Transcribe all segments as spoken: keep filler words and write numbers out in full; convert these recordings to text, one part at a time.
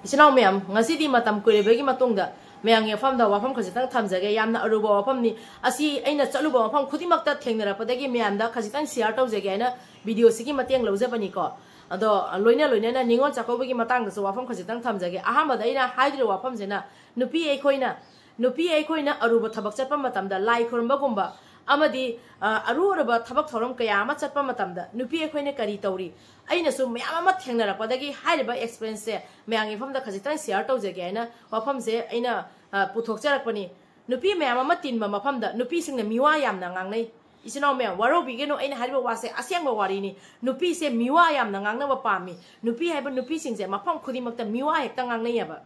ꯏꯆꯤꯟ ꯏꯅꯥꯎ ꯃꯌꯥꯝ, ꯉꯁꯤꯗꯤ ꯃꯇꯝ ꯀꯨꯏꯔꯕꯒꯤ ꯃꯇꯨꯡꯗ ꯃꯌꯥꯝꯒꯤ ꯃꯐꯝꯗ ꯋꯥꯐꯝ ꯈꯖꯤꯛꯇꯪ ꯊꯝꯖꯒꯦ꯫ ꯌꯥꯝꯅ ꯑꯔꯨꯕ ꯋꯥꯐꯝꯅꯤ꯫ ꯑꯁꯤ ꯑꯩꯅ ꯆꯠꯂꯨꯕ ꯃꯐꯝ ꯈꯨꯗꯤꯡꯃꯛꯇ ꯊꯦꯡꯅꯔꯛꯄꯗꯒꯤ ꯃꯌꯥꯝꯗ ꯈꯖꯤꯛꯇꯪ share ꯇꯧꯖꯒꯦ ꯍꯥꯏꯅ video ꯁꯤꯒꯤ ꯃꯇꯦꯡ ꯂꯧꯖꯕꯅꯤꯀꯣ꯫ ꯑꯗꯣ ꯂꯣꯏꯅ ꯂꯣꯏꯅꯅ ꯅꯤꯉꯣꯜ ꯆꯥꯛꯀꯧꯕꯒꯤ ꯃꯇꯥꯡꯗꯁꯨ ꯋꯥꯐꯝ ꯈꯖꯤꯛꯇꯪ ꯊꯝꯖꯒꯦ꯫ ꯑꯍꯥꯟꯕꯗ ꯑꯩꯅ ꯍꯥꯏꯗꯣꯔꯤꯕ ꯋꯥꯐꯝꯁꯤꯅ, ꯅꯨꯄꯤ ꯑꯩꯈꯣꯏꯅ, ꯅꯨꯄꯤ ꯑꯩꯈꯣꯏꯅ ꯑꯔꯨꯕ ꯊꯕꯛ ꯆꯠꯄ ꯃꯇꯝꯗ, ꯂꯥꯏ ꯈꯨꯔꯨꯝꯕꯒꯨꯝꯕ ꯑꯃꯗꯤ, ꯑ, ꯑꯔꯨ ꯑꯔꯨꯕ ꯊꯕꯛ ꯊꯧꯔꯝ ꯀꯌꯥ ꯑꯃ ꯆꯠꯄ ꯃꯇꯝꯗ ꯅꯨꯄꯤ ꯑꯩꯈꯣꯏꯅ ꯀꯔꯤ ꯇꯧꯔꯤ? ꯑꯩꯅꯁꯨ ꯃꯌꯥꯝ ꯑꯃ ꯊꯦꯡꯅꯔꯛꯄꯗꯒꯤ ꯍꯥꯏꯔꯤꯕ experience ꯁꯦ ꯃꯌꯥꯝꯒꯤ ꯃꯐꯝꯗ ꯈꯖꯤꯛꯇꯪ share ꯇꯧꯖꯒꯦ ꯍꯥꯏꯅ ꯋꯥꯐꯝꯁꯦ ꯑꯩꯅ, ꯑ, ꯄꯨꯊꯣꯛꯆꯔꯛꯄꯅꯤ꯫ ꯅꯨꯄꯤ ꯃꯌꯥꯝ ꯑꯃ ꯇꯤꯟꯕ ꯃꯐꯝꯗ ꯅꯨꯄꯤꯁꯤꯡꯅ ꯃꯤꯋꯥ ꯌꯥꯝꯅ ꯉꯥꯡꯅꯩ꯫ ꯏꯆꯤꯟ ꯏꯅꯥꯎ ꯃꯌꯥꯝ, ꯋꯥꯔꯧꯕꯤꯒꯅꯨ, ꯑꯩꯅ ꯍꯥꯏꯔꯤꯕ ꯋꯥꯁꯦ ꯑꯁꯦꯡꯕ ꯋꯥꯔꯤꯅꯤ꯫ ꯅꯨꯄꯤꯁꯦ ꯃꯤꯋꯥ ꯌꯥꯝꯅ ꯉꯥꯡꯅꯕ ꯄꯥꯝꯃꯤ꯫ ꯅꯨꯄꯤ ꯍꯥꯏꯕ ꯅꯨꯄꯤꯁꯤꯡꯁꯦ ꯃꯐꯝ ꯈꯨꯗꯤꯡꯃꯛꯇ ꯃꯤꯋꯥ ꯍꯦꯛꯇ ꯉꯥꯡꯅꯩꯌꯦꯕ꯫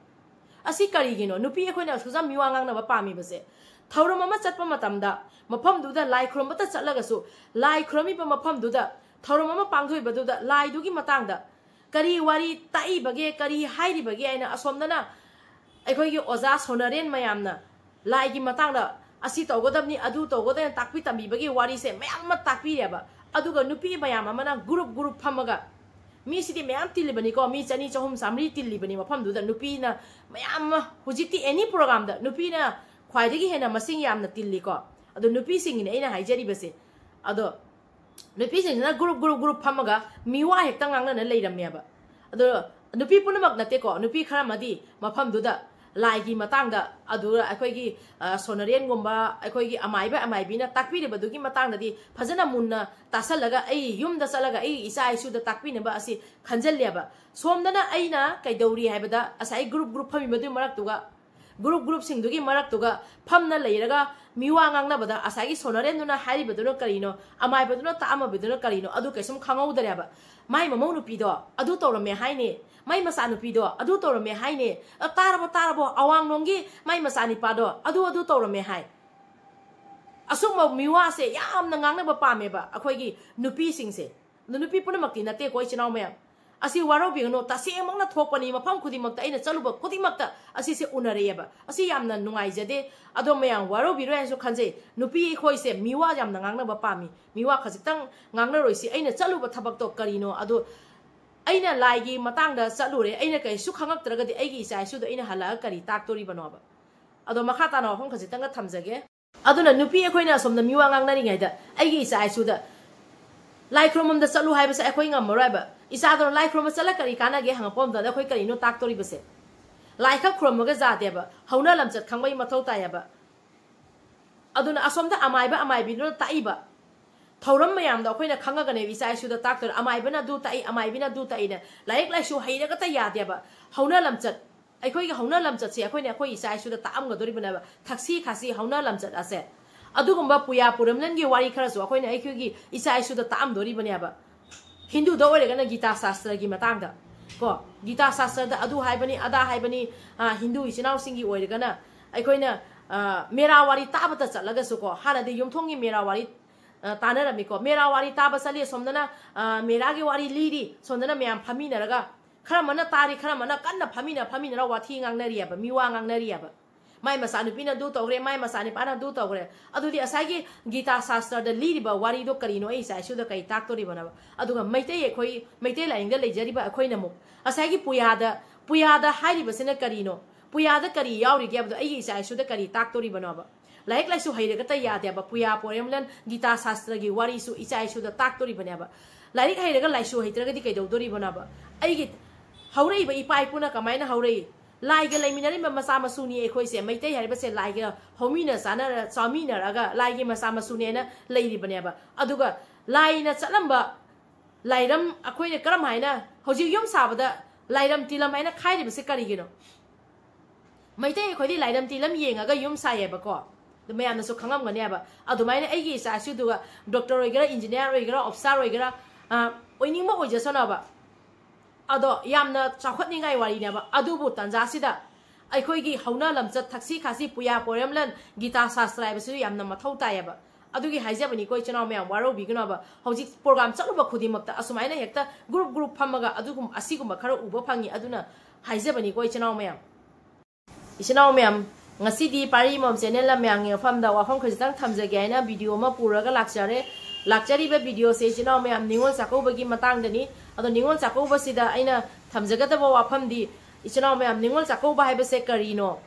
ꯑꯁꯤ ꯀꯔꯤꯒꯤꯅꯣ? ꯅꯨꯄꯤ ꯑꯩꯈꯣꯏꯅ ꯑꯁꯨꯛ ꯌꯥꯝ ꯃꯤꯋꯥ ꯉꯥꯡꯅꯕ ꯄꯥꯝꯃꯤꯕꯁꯦ? ꯊꯧꯔꯝ ꯑꯃ ꯆꯠꯄ ꯃꯇꯝꯗ, ꯃꯐꯝꯗꯨꯗ ꯂꯥꯏ ꯈꯨꯔꯨꯝꯕꯇ ꯆꯠꯂꯒꯁꯨ, ꯂꯥꯏ ꯈꯨꯔꯨꯝꯃꯤꯕ ꯃꯐꯝꯗꯨꯗ, ꯊꯧꯔꯝ ꯑꯃ ꯄꯥꯡꯊꯣꯛꯏꯕꯗꯨꯗ, ꯂꯥꯏꯗꯨꯒꯤ ꯃꯇꯥꯡꯗ ꯀꯔꯤ ꯋꯥꯔꯤ ꯇꯥꯛꯏꯕꯒꯦ, ꯀꯔꯤ ꯍꯥꯏꯔꯤꯕꯒꯦ ꯍꯥꯏꯅ ꯑꯁꯣꯝꯗꯅ ꯑꯩꯈꯣꯏꯒꯤ ꯑꯣꯖꯥ ꯁꯣꯅꯔꯦꯟ ꯃꯌꯥꯝꯅ ꯂꯥꯏꯒꯤ ꯃꯇꯥꯡꯗ ꯑꯁꯤ ꯇꯧꯒꯗꯕꯅꯤ, ꯑꯗꯨ ꯇꯧꯒꯗꯕꯅꯤ ꯇꯥꯛꯄꯤ ꯇꯝꯕꯤꯕꯒꯤ ꯋꯥꯔꯤꯁꯦ ꯃꯌꯥꯝ ꯑꯃ ꯇꯥꯛꯄꯤꯔꯦꯕ꯫ ꯑꯗꯨꯒ ꯅꯨꯄꯤ ꯃꯌꯥꯝ ꯑꯃꯅ group group ꯐꯝꯃꯒ, ꯃꯤꯁꯤꯗꯤ ꯃꯌꯥꯝ ꯇꯤꯜꯂꯤꯕꯅꯤꯀꯣ, ꯃꯤ ꯆꯅꯤ, ꯆꯍꯨꯝ, ꯆꯥꯃꯔꯤ ꯇꯤꯜꯂꯤꯕꯅꯤ ꯃꯐꯝꯗꯨꯗ꯫ ꯅꯨꯄꯤꯅ ꯃꯌꯥꯝ ꯑꯃ, ꯍꯧꯖꯤꯛꯇꯤ any program ꯗ ꯅꯨꯄꯤꯅ ꯈ꯭ꯋꯥꯏꯗꯒꯤ ꯍꯦꯟꯅ ꯃꯁꯤꯡ ꯌꯥꯝꯅ ꯇꯤꯜꯂꯤꯀꯣ꯫ ꯑꯗꯣ ꯅꯨꯄꯤꯁꯤꯡꯒꯤꯅꯦ ꯑꯩꯅ ꯍꯥꯏꯖꯔꯤꯕꯁꯦ꯫ ꯑꯗꯣ ꯅꯨꯄꯤꯁꯤꯡꯁꯤꯅ group group group ꯐꯝꯃꯒ ꯃꯤꯋꯥ ꯍꯦꯛꯇ ꯉꯥꯡꯅꯅ ꯂꯩꯔꯝꯃꯦꯕ꯫ ꯑꯗꯣ ꯅꯨꯄꯤ ꯄꯨꯝꯅꯃꯛ ꯅꯠꯇꯦꯀꯣ, ꯅꯨꯄꯤ ꯈꯔ ꯑꯃꯗꯤ ꯃꯐꯝꯗꯨꯗ ꯂꯥꯏꯒꯤ ꯃꯇꯥꯡꯗ, ꯑꯗꯨꯒ ꯑꯩꯈꯣꯏꯒꯤ, ꯑ, ꯁꯣꯅꯔꯦꯟꯒꯨꯝꯕ, ꯑꯩꯈꯣꯏꯒꯤ ꯑꯃꯥꯏꯕ ꯑꯃꯥꯏꯕꯤꯅ ꯇꯥꯛꯄꯤꯔꯤꯕꯗꯨꯒꯤ ꯃꯇꯥꯡꯗꯗꯤ ꯐꯖꯅ ꯃꯨꯟꯅ ꯇꯥꯁꯜꯂꯒ, ꯑꯩ ꯌꯨꯝꯗ ꯆꯠꯂꯒ ꯑꯩ ꯏꯆꯥ ꯏꯁꯨꯗ ꯇꯥꯛꯄꯤꯅꯕ ꯑꯁꯤ ꯈꯟꯖꯜꯂꯦꯕ꯫ ꯁꯣꯝꯗꯅ ꯑꯩꯅ ꯀꯩꯗꯧꯔꯤ ꯍꯥꯏꯕꯗ, ꯉꯁꯥꯏ group group ꯐꯝꯃꯤꯕꯗꯨꯒꯤ ꯃꯔꯛꯇꯨꯒ, group group ꯁꯤꯡꯗꯨꯒꯤ ꯃꯔꯛꯇꯨꯒ ꯐꯝꯅ ꯂꯩꯔꯒ ꯃꯤꯋꯥ ꯉꯥꯡꯅꯕꯗ, ꯉꯁꯥꯏꯒꯤ ꯁꯣꯅꯔꯦꯟꯗꯨꯅ ꯍꯥꯏꯔꯤꯕꯗꯨꯅ ꯀꯔꯤꯅꯣ, ꯑꯃꯥꯏꯕꯗꯨꯅ ꯇꯥꯛꯑꯝꯃꯕꯗꯨꯅ ꯀꯔꯤꯅꯣ, ꯑꯗꯨ ꯀꯩꯁꯨꯝ ꯈꯪꯍꯧꯗꯔꯦꯕ꯫ ꯃꯥꯏ ꯃꯃꯧ ꯅꯨꯄꯤꯗꯣ ꯑꯗꯨ ꯇꯧꯔꯝꯃꯦ ꯍꯥꯏꯅꯦ, ꯃꯥꯏ ꯃꯆꯥꯅꯨꯄꯤꯗꯣ ꯑꯗꯨ ꯇꯧꯔꯝꯃꯦ ꯍꯥꯏꯅꯦ, ꯑ, ꯇꯥꯔꯕꯣ, ꯇꯥꯔꯕꯣ, ꯑꯋꯥꯡꯂꯣꯝꯒꯤ ꯃꯥꯏ ꯃꯆꯥꯅꯤꯄꯥꯗꯣ ꯑꯗꯨ, ꯑꯗꯨ ꯇꯧꯔꯝꯃꯦ ꯍꯥꯏ꯫ ꯑꯁꯨꯝꯕ ꯃꯤꯋꯥꯁꯦ ꯌꯥꯝꯅ ꯉꯥꯡꯅꯕ ꯄꯥꯝꯃꯦꯕ ꯑꯩꯈꯣꯏꯒꯤ ꯅꯨꯄꯤꯁꯤꯡꯁꯦ꯫ ꯑꯗꯣ ꯅꯨꯄꯤ ꯄꯨꯝꯅꯃꯛꯇꯤ ꯅꯠꯇꯦꯀꯣ, ꯏꯆꯤꯟ ꯏꯅꯥꯎ ꯃꯌꯥꯝ꯫ ꯑꯁꯤ ꯋꯥꯔꯧꯕꯤꯒꯅꯨ, ꯇꯁꯦꯡꯃꯛꯅ ꯊꯣꯛꯄꯅꯤ, ꯃꯐꯝ ꯈꯨꯗꯤꯡꯃꯛꯇ, ꯑꯩꯅ ꯆꯠꯂꯨꯕ ꯈꯨꯗꯤꯡꯃꯛꯇ ꯑꯁꯤꯁꯦ ꯎꯅꯔꯛꯑꯦꯕ꯫ ꯑꯁꯤ ꯌꯥꯝꯅ ꯅꯨꯡꯉꯥꯏꯖꯗꯦ꯫ ꯑꯗꯣ ꯃꯌꯥꯝ ꯋꯥꯔꯧꯕꯤꯔꯣꯏ ꯍꯥꯏꯅꯁꯨ ꯈꯟꯖꯩ꯫ ꯅꯨꯄꯤ ꯑꯩꯈꯣꯏꯁꯦ ꯃꯤꯋꯥ ꯌꯥꯝꯅ ꯉꯥꯡꯅꯕ ꯄꯥꯝꯃꯤ꯫ ꯃꯤꯋꯥ ꯈꯖꯤꯛꯇꯪ ꯉꯥꯡꯅꯔꯣꯏꯁꯤ꯫ ꯑꯩꯅ ꯆꯠꯂꯨꯕ ꯊꯕꯛꯇꯣ ꯀꯔꯤꯅꯣ? ꯑꯗꯣ ꯑꯩꯅ ꯂꯥꯏꯒꯤ ꯃꯇꯥꯡꯗ ꯆꯠꯂꯨꯔꯦ, ꯑꯩꯅ ꯀꯩꯁꯨ ꯈꯪꯉꯛꯇ꯭ꯔꯒꯗꯤ ꯑꯩꯒꯤ ꯏꯆꯥ ꯏꯁꯨꯗꯣ ꯑꯩꯅ ꯍꯜꯂꯛꯑꯒ ꯀꯔꯤ ꯇꯥꯛꯇꯣꯔꯤꯕꯅꯣꯕ? ꯑꯗꯣ ꯃꯈꯥ ꯇꯥꯅ ꯋꯥꯐꯝ ꯈꯖꯤꯛꯇꯪꯒ ꯊꯝꯖꯒꯦ꯫ ꯑꯗꯨꯅ ꯅꯨꯄꯤ ꯑꯩꯈꯣꯏꯅ ꯑꯁꯣꯝꯗ ꯃꯤꯋꯥ ꯉꯥꯡꯅꯔꯤꯉꯩꯗ ꯑꯩꯒꯤ ꯏꯆꯥ ꯏꯁꯨꯗ ꯂꯥꯏ ꯈꯨꯔꯨꯝꯕꯝꯗ ꯆꯠꯂꯨ ꯍꯥꯏꯕꯁꯦ ꯑꯩꯈꯣꯏ ꯉꯝꯃꯔꯣꯏꯕ꯫ ꯏꯆꯥꯗꯣ ꯂꯥꯏ ꯈꯨꯔꯨꯝꯕ ꯆꯠꯂ ꯀꯔꯤ ꯀꯥꯟꯅꯒꯦ ꯍꯪꯉꯛꯄ ꯃꯇꯝꯗ ꯑꯩꯈꯣꯏ ꯀꯔꯤꯅꯣ ꯇꯥꯛꯇꯣꯔꯤꯕꯁꯦ? ꯂꯥꯏ ꯈꯛ ꯈꯨꯔꯨꯝꯃꯒ ꯌꯥꯗꯦꯕ, ꯍꯧꯅ ꯂꯝꯆꯠ ꯈꯪꯕꯒꯤ ꯃꯊꯧ ꯇꯥꯏꯌꯦꯕ꯫ ꯑꯗꯨꯅ ꯑꯁꯣꯝꯗ ꯑꯃꯥꯏꯕ ꯑꯃꯥꯏꯕꯤꯗꯨꯅ ꯇꯥꯛꯏꯕ ꯊꯧꯔꯝ ꯃꯌꯥꯝꯗꯣ ꯑꯩꯈꯣꯏꯅ ꯈꯪꯉꯒꯅꯦꯕ ꯏꯆꯥ ꯏꯁꯨꯗ ꯇꯥꯛꯇꯣꯏꯔ꯫ ꯑꯃꯥꯏꯕꯅ ꯑꯗꯨ ꯇꯥꯛꯏ, ꯑꯃꯥꯏꯕꯤꯅ ꯑꯗꯨ ꯇꯥꯛꯏꯅ꯫ ꯂꯥꯏꯔꯤꯛ ꯂꯥꯏꯁꯨ ꯍꯩꯔꯒꯇ ꯌꯥꯗꯦꯕ꯫ ꯍꯧꯅ ꯂꯝꯆꯠ, ꯑꯩꯈꯣꯏꯒꯤ ꯍꯧꯅ ꯂꯝꯆꯠꯁꯦ ꯑꯩꯈꯣꯏꯅ ꯑꯩꯈꯣꯏ ꯏꯆꯥ ꯏꯁꯨꯗ ꯇꯥꯛꯑꯝꯒꯗꯣꯔꯤꯕꯅꯦꯕ, ꯊꯛꯁꯤ ꯈꯥꯁꯤ ꯍꯧꯅ ꯂꯝꯆꯠ ꯑꯁꯦ꯫ ꯑꯗꯨꯒꯨꯝꯕ ꯄꯨꯌꯥ ꯄꯨꯔꯝꯂꯟꯒꯤ ꯋꯥꯔꯤ ꯈꯔꯁꯨ ꯑꯩꯈꯣꯏꯅ ꯑꯩꯈꯣꯏꯒꯤ ꯏꯆꯥ ꯏꯁꯨꯗ ꯇꯥꯛꯑꯝꯗꯣꯔꯤꯕꯅꯦꯕ꯫ ꯍꯤꯟꯗꯨꯗ ꯑꯣꯏꯔꯒꯅ ꯒꯤꯇꯥ ꯁꯥꯁꯇ꯭ꯔꯒꯤ ꯃꯇꯥꯡꯗ ꯀꯣ, ꯒꯤꯇꯥ ꯁꯥꯁꯇ꯭ꯔꯗ ꯑꯗꯨ ꯍꯥꯏꯕꯅꯤ, ꯑꯗꯥ ꯍꯥꯏꯕꯅꯤ, ꯑ, ꯍꯤꯟꯗꯨ ꯏꯆꯤꯟ ꯏꯅꯥꯎꯁꯤꯡꯒꯤ ꯑꯣꯏꯔꯒꯅ ꯑꯩꯈꯣꯏꯅ, ꯑ, ꯃꯦꯔꯥ ꯋꯥꯔꯤ ꯇꯥꯕꯇ ꯆꯠꯂꯒꯁꯨ ꯀꯣ, ꯍꯥꯟꯅꯗꯤ ꯌꯨꯝꯊꯣꯡꯒꯤ ꯃꯦꯔꯥ ꯋꯥꯔꯤ, ꯑ, ꯇꯥꯅꯔꯝꯃꯤꯀꯣ꯫ ꯃꯦꯔꯥ ꯋꯥꯔꯤ ꯇꯥꯕ ꯆꯠꯂꯤ, ꯁꯣꯝꯗꯅ, ꯑ, ꯃꯦꯔꯥꯒꯤ ꯋꯥꯔꯤ ꯂꯤꯔꯤ, ꯁꯣꯝꯗꯅ ꯃꯌꯥꯝ ꯐꯝꯃꯤꯟꯅꯔꯒ ꯈꯔ ꯑꯃꯅ ꯇꯥꯔꯤ, ꯈꯔ ꯑꯃꯅ ꯀꯟꯅ ꯐꯝꯃꯤꯟꯅ ꯐꯝꯃꯤꯟꯅꯔ ꯋꯥꯊꯤ ꯉꯥꯡꯅꯔꯤꯑꯕ, ꯃꯤꯋꯥ ꯉꯥꯡꯅꯔꯤꯑꯕ꯫ ꯃꯥꯏ ꯃꯆꯥꯅꯨꯄꯤꯅ ꯑꯗꯨ ꯇꯧꯈ꯭ꯔꯦ, ꯃꯥꯏ ꯃꯆꯥꯅꯨꯄꯥꯅ ꯑꯗꯨ ꯇꯧꯈ꯭ꯔꯦ꯫ ꯑꯗꯨꯗꯤ ꯉꯁꯥꯏꯒꯤ ꯒꯤꯇꯥ ꯁꯥꯁꯇ꯭ꯔꯗ ꯂꯤꯔꯤꯕ ꯋꯥꯔꯤꯗꯣ ꯀꯔꯤꯅꯣ? ꯑꯩ ꯏꯆꯥ ꯏꯁꯨꯗ ꯀꯔꯤ ꯇꯥꯛꯇꯣꯔꯤꯕꯅꯣ? ꯑꯗꯨꯒ ꯃꯩꯇꯩ, ꯑꯩꯈꯣꯏ ꯃꯩꯇꯩ ꯂꯥꯏꯅꯤꯡꯗ ꯂꯩꯖꯔꯤꯕ ꯑꯩꯈꯣꯏꯅ ꯑꯃꯨꯛ ꯉꯁꯥꯏꯒꯤ ꯄꯨꯌꯥꯗ, ꯄꯨꯌꯥꯗ ꯍꯥꯏꯔꯤꯕꯁꯤꯅ ꯀꯔꯤꯅꯣ? ꯄꯨꯌꯥꯗ ꯀꯔꯤ ꯌꯥꯎꯔꯤꯒꯦ ꯍꯥꯏꯕꯗꯣ ꯑꯩꯒꯤ ꯏꯆꯥ ꯏꯁꯨꯗ ꯀꯔꯤ ꯇꯥꯛꯇꯣꯔꯤꯕꯅꯣꯕ? ꯂꯥꯏꯔꯤꯛ ꯂꯥꯏꯁꯨ ꯍꯩꯔꯒꯇ ꯌꯥꯗꯦꯕ꯫ ꯄꯨꯌꯥ ꯄꯣꯏꯔꯝꯂꯟ ꯒꯤꯇꯥ ꯁꯥꯁꯇ꯭ꯔꯒꯤ ꯋꯥꯔꯤꯁꯨ ꯏꯆꯥ ꯏꯁꯨꯗ ꯇꯥꯛꯇꯣꯔꯤꯕꯅꯦꯕ꯫ ꯂꯥꯏꯔꯤꯛ ꯍꯩꯔꯒ ꯂꯥꯏꯁꯨ ꯍꯩꯇ꯭ꯔꯒꯗꯤ ꯀꯩꯗꯧꯗꯣꯔꯤꯕꯅꯣꯕ? ꯑꯩꯒꯤ ꯍꯧꯔꯛꯏꯕ ꯏꯄꯥ ꯏꯄꯨꯅ ꯀꯃꯥꯏꯅ ꯍꯧꯔꯛꯏ? ꯂꯥꯏꯒ ꯂꯩꯃꯤꯟꯅꯔꯤꯕ ꯃꯆꯥ ꯃꯁꯨꯅꯤ ꯑꯩꯈꯣꯏꯁꯦ꯫ ꯃꯩꯇꯩ ꯍꯥꯏꯔꯤꯕꯁꯦ ꯂꯥꯏꯒ ꯍꯧꯃꯤꯟꯅ ꯆꯥꯅꯔ-, ꯆꯥꯃꯤꯟꯅꯔꯒ ꯂꯥꯏꯒꯤ ꯃꯆꯥ ꯃꯁꯨꯅꯦꯅ ꯂꯩꯔꯤꯕꯅꯦꯕ꯫ ꯑꯗꯨꯒ ꯂꯥꯏꯅ ꯆꯠꯂꯝꯕ ꯂꯥꯏꯔꯝ ꯑꯩꯈꯣꯏꯅ ꯀꯔꯝ ꯍꯥꯏꯅ ꯍꯧꯖꯤꯛ ꯌꯨꯝ ꯁꯥꯕꯗ ꯂꯥꯏꯔꯝ ꯇꯤꯂꯝ ꯍꯥꯏꯅ ꯈꯥꯏꯔꯤꯕꯁꯦ ꯀꯔꯤꯒꯤꯅꯣ? ꯃꯩꯇꯩ ꯑꯩꯈꯣꯏꯗꯤ ꯂꯥꯏꯔꯝ ꯇꯤꯂꯝ ꯌꯦꯡꯉꯒ ꯌꯨꯝ ꯁꯥꯏꯌꯦꯕꯀꯣ꯫ ꯑꯗꯨ ꯃꯌꯥꯝꯅꯁꯨ ꯈꯪꯉꯝꯒꯅꯦꯕ꯫ ꯑꯗꯨꯃꯥꯏꯅ ꯑꯩꯒꯤ ꯏꯆꯥ ꯏꯁꯨꯗꯨꯒ ꯗꯣꯛꯇꯔ ꯑꯣꯏꯒꯦꯔꯥ, ꯏꯟꯖꯤꯅꯤꯌꯥꯔ ꯑꯣꯏꯒꯦꯔꯥ, ꯑꯣꯐꯤꯁꯥꯔ ꯑꯣꯏꯒꯦꯔꯥ, ꯑ, ꯑꯣꯏꯅꯤꯡꯕ ꯑꯣꯏꯖꯁꯅꯣꯕ꯫ ꯑꯗꯣ ꯌꯥꯝꯅ ꯆꯥꯎꯈꯠꯅꯤꯡꯉꯥꯏ ꯋꯥꯔꯤꯅꯦꯕ꯫ ꯑꯗꯨꯕꯨ ꯇꯥꯟꯖꯥꯁꯤꯗ ꯑꯩꯈꯣꯏꯒꯤ ꯍꯧꯅ ꯂꯝꯆꯠ, ꯊꯛꯁꯤ ꯈꯥꯁꯤ, ꯄꯨꯌꯥ ꯄꯣꯏꯔꯝꯂꯟ, ꯒꯤꯇꯥ ꯁꯥꯁꯇ꯭ꯔ ꯍꯥꯏꯕꯁꯤꯁꯨ ꯌꯥꯝꯅ ꯃꯊꯧ ꯇꯥꯏꯌꯦꯕ꯫ ꯑꯗꯨꯒꯤ ꯍꯥꯏꯖꯕꯅꯤꯀꯣ, ꯏꯆꯤꯟ ꯏꯅꯥꯎ ꯃꯌꯥꯝ, ꯋꯥꯔꯧꯕꯤꯒꯅꯣꯕ꯫ ꯍꯧꯖꯤꯛ ꯄ꯭ꯔꯣꯒ꯭ꯔꯥꯝ ꯆꯠꯂꯨꯕ ꯈꯨꯗꯤꯡꯃꯛꯇ ꯑꯁꯨꯃꯥꯏꯅ ꯍꯦꯛꯇ ꯒ꯭ꯔꯨꯞ ꯒ꯭ꯔꯨꯞ ꯐꯝꯃꯒ ꯑꯗꯨꯒꯨꯝ-, ꯑꯁꯤꯒꯨꯝꯕ ꯈꯔ ꯎꯕ ꯐꯪꯉꯤ꯫ ꯑꯗꯨꯅ ꯍꯥꯏꯖꯕꯅꯤꯀꯣ, ꯏꯆꯤꯟ ꯏꯅꯥꯎ ꯃꯌꯥꯝ꯫ ꯏꯆꯤꯟ ꯏꯅꯥꯎ ꯃꯌꯥꯝ, ꯉꯁꯤꯗꯤ ꯄꯥꯔꯤ ꯑꯃꯃꯝ ꯆꯦꯅꯦꯜ ꯂꯝ ꯃꯌꯥꯝꯒꯤ ꯃꯐꯝꯗ ꯋꯥꯐꯝ ꯈꯖꯤꯛꯇꯪ ꯊꯝꯖꯒꯦ ꯍꯥꯏꯅ ꯚꯤꯗꯤꯑꯣ ꯑꯃ ꯄꯨꯔꯒ ꯂꯥꯛꯆꯔꯦ꯫ ꯂꯥꯛꯆꯔꯤꯕ ꯚꯤꯗꯤꯑꯣꯁꯦ ꯏꯆꯤꯟ ꯏꯅꯥꯎ ꯃꯌꯥꯝ ꯅꯤꯉꯣꯜ ꯆꯥꯛꯀꯧꯕꯒꯤ ꯃꯇꯥꯡꯗꯅꯤ꯫ ꯑꯗꯣ ꯅꯤꯉꯣꯜ ꯆꯥꯛꯀꯧꯕꯁꯤꯗ ꯑꯩꯅ ꯊꯝꯖꯒꯗꯕ ꯋꯥꯐꯝꯗꯤ, ꯏꯆꯤꯟ ꯏꯅꯥꯎ ꯃꯌꯥꯝ, ꯅꯤꯉꯣꯜ ꯆꯥꯛꯀꯧꯕ ꯍꯥꯏꯕꯁꯦ ꯀꯔꯤꯅꯣ?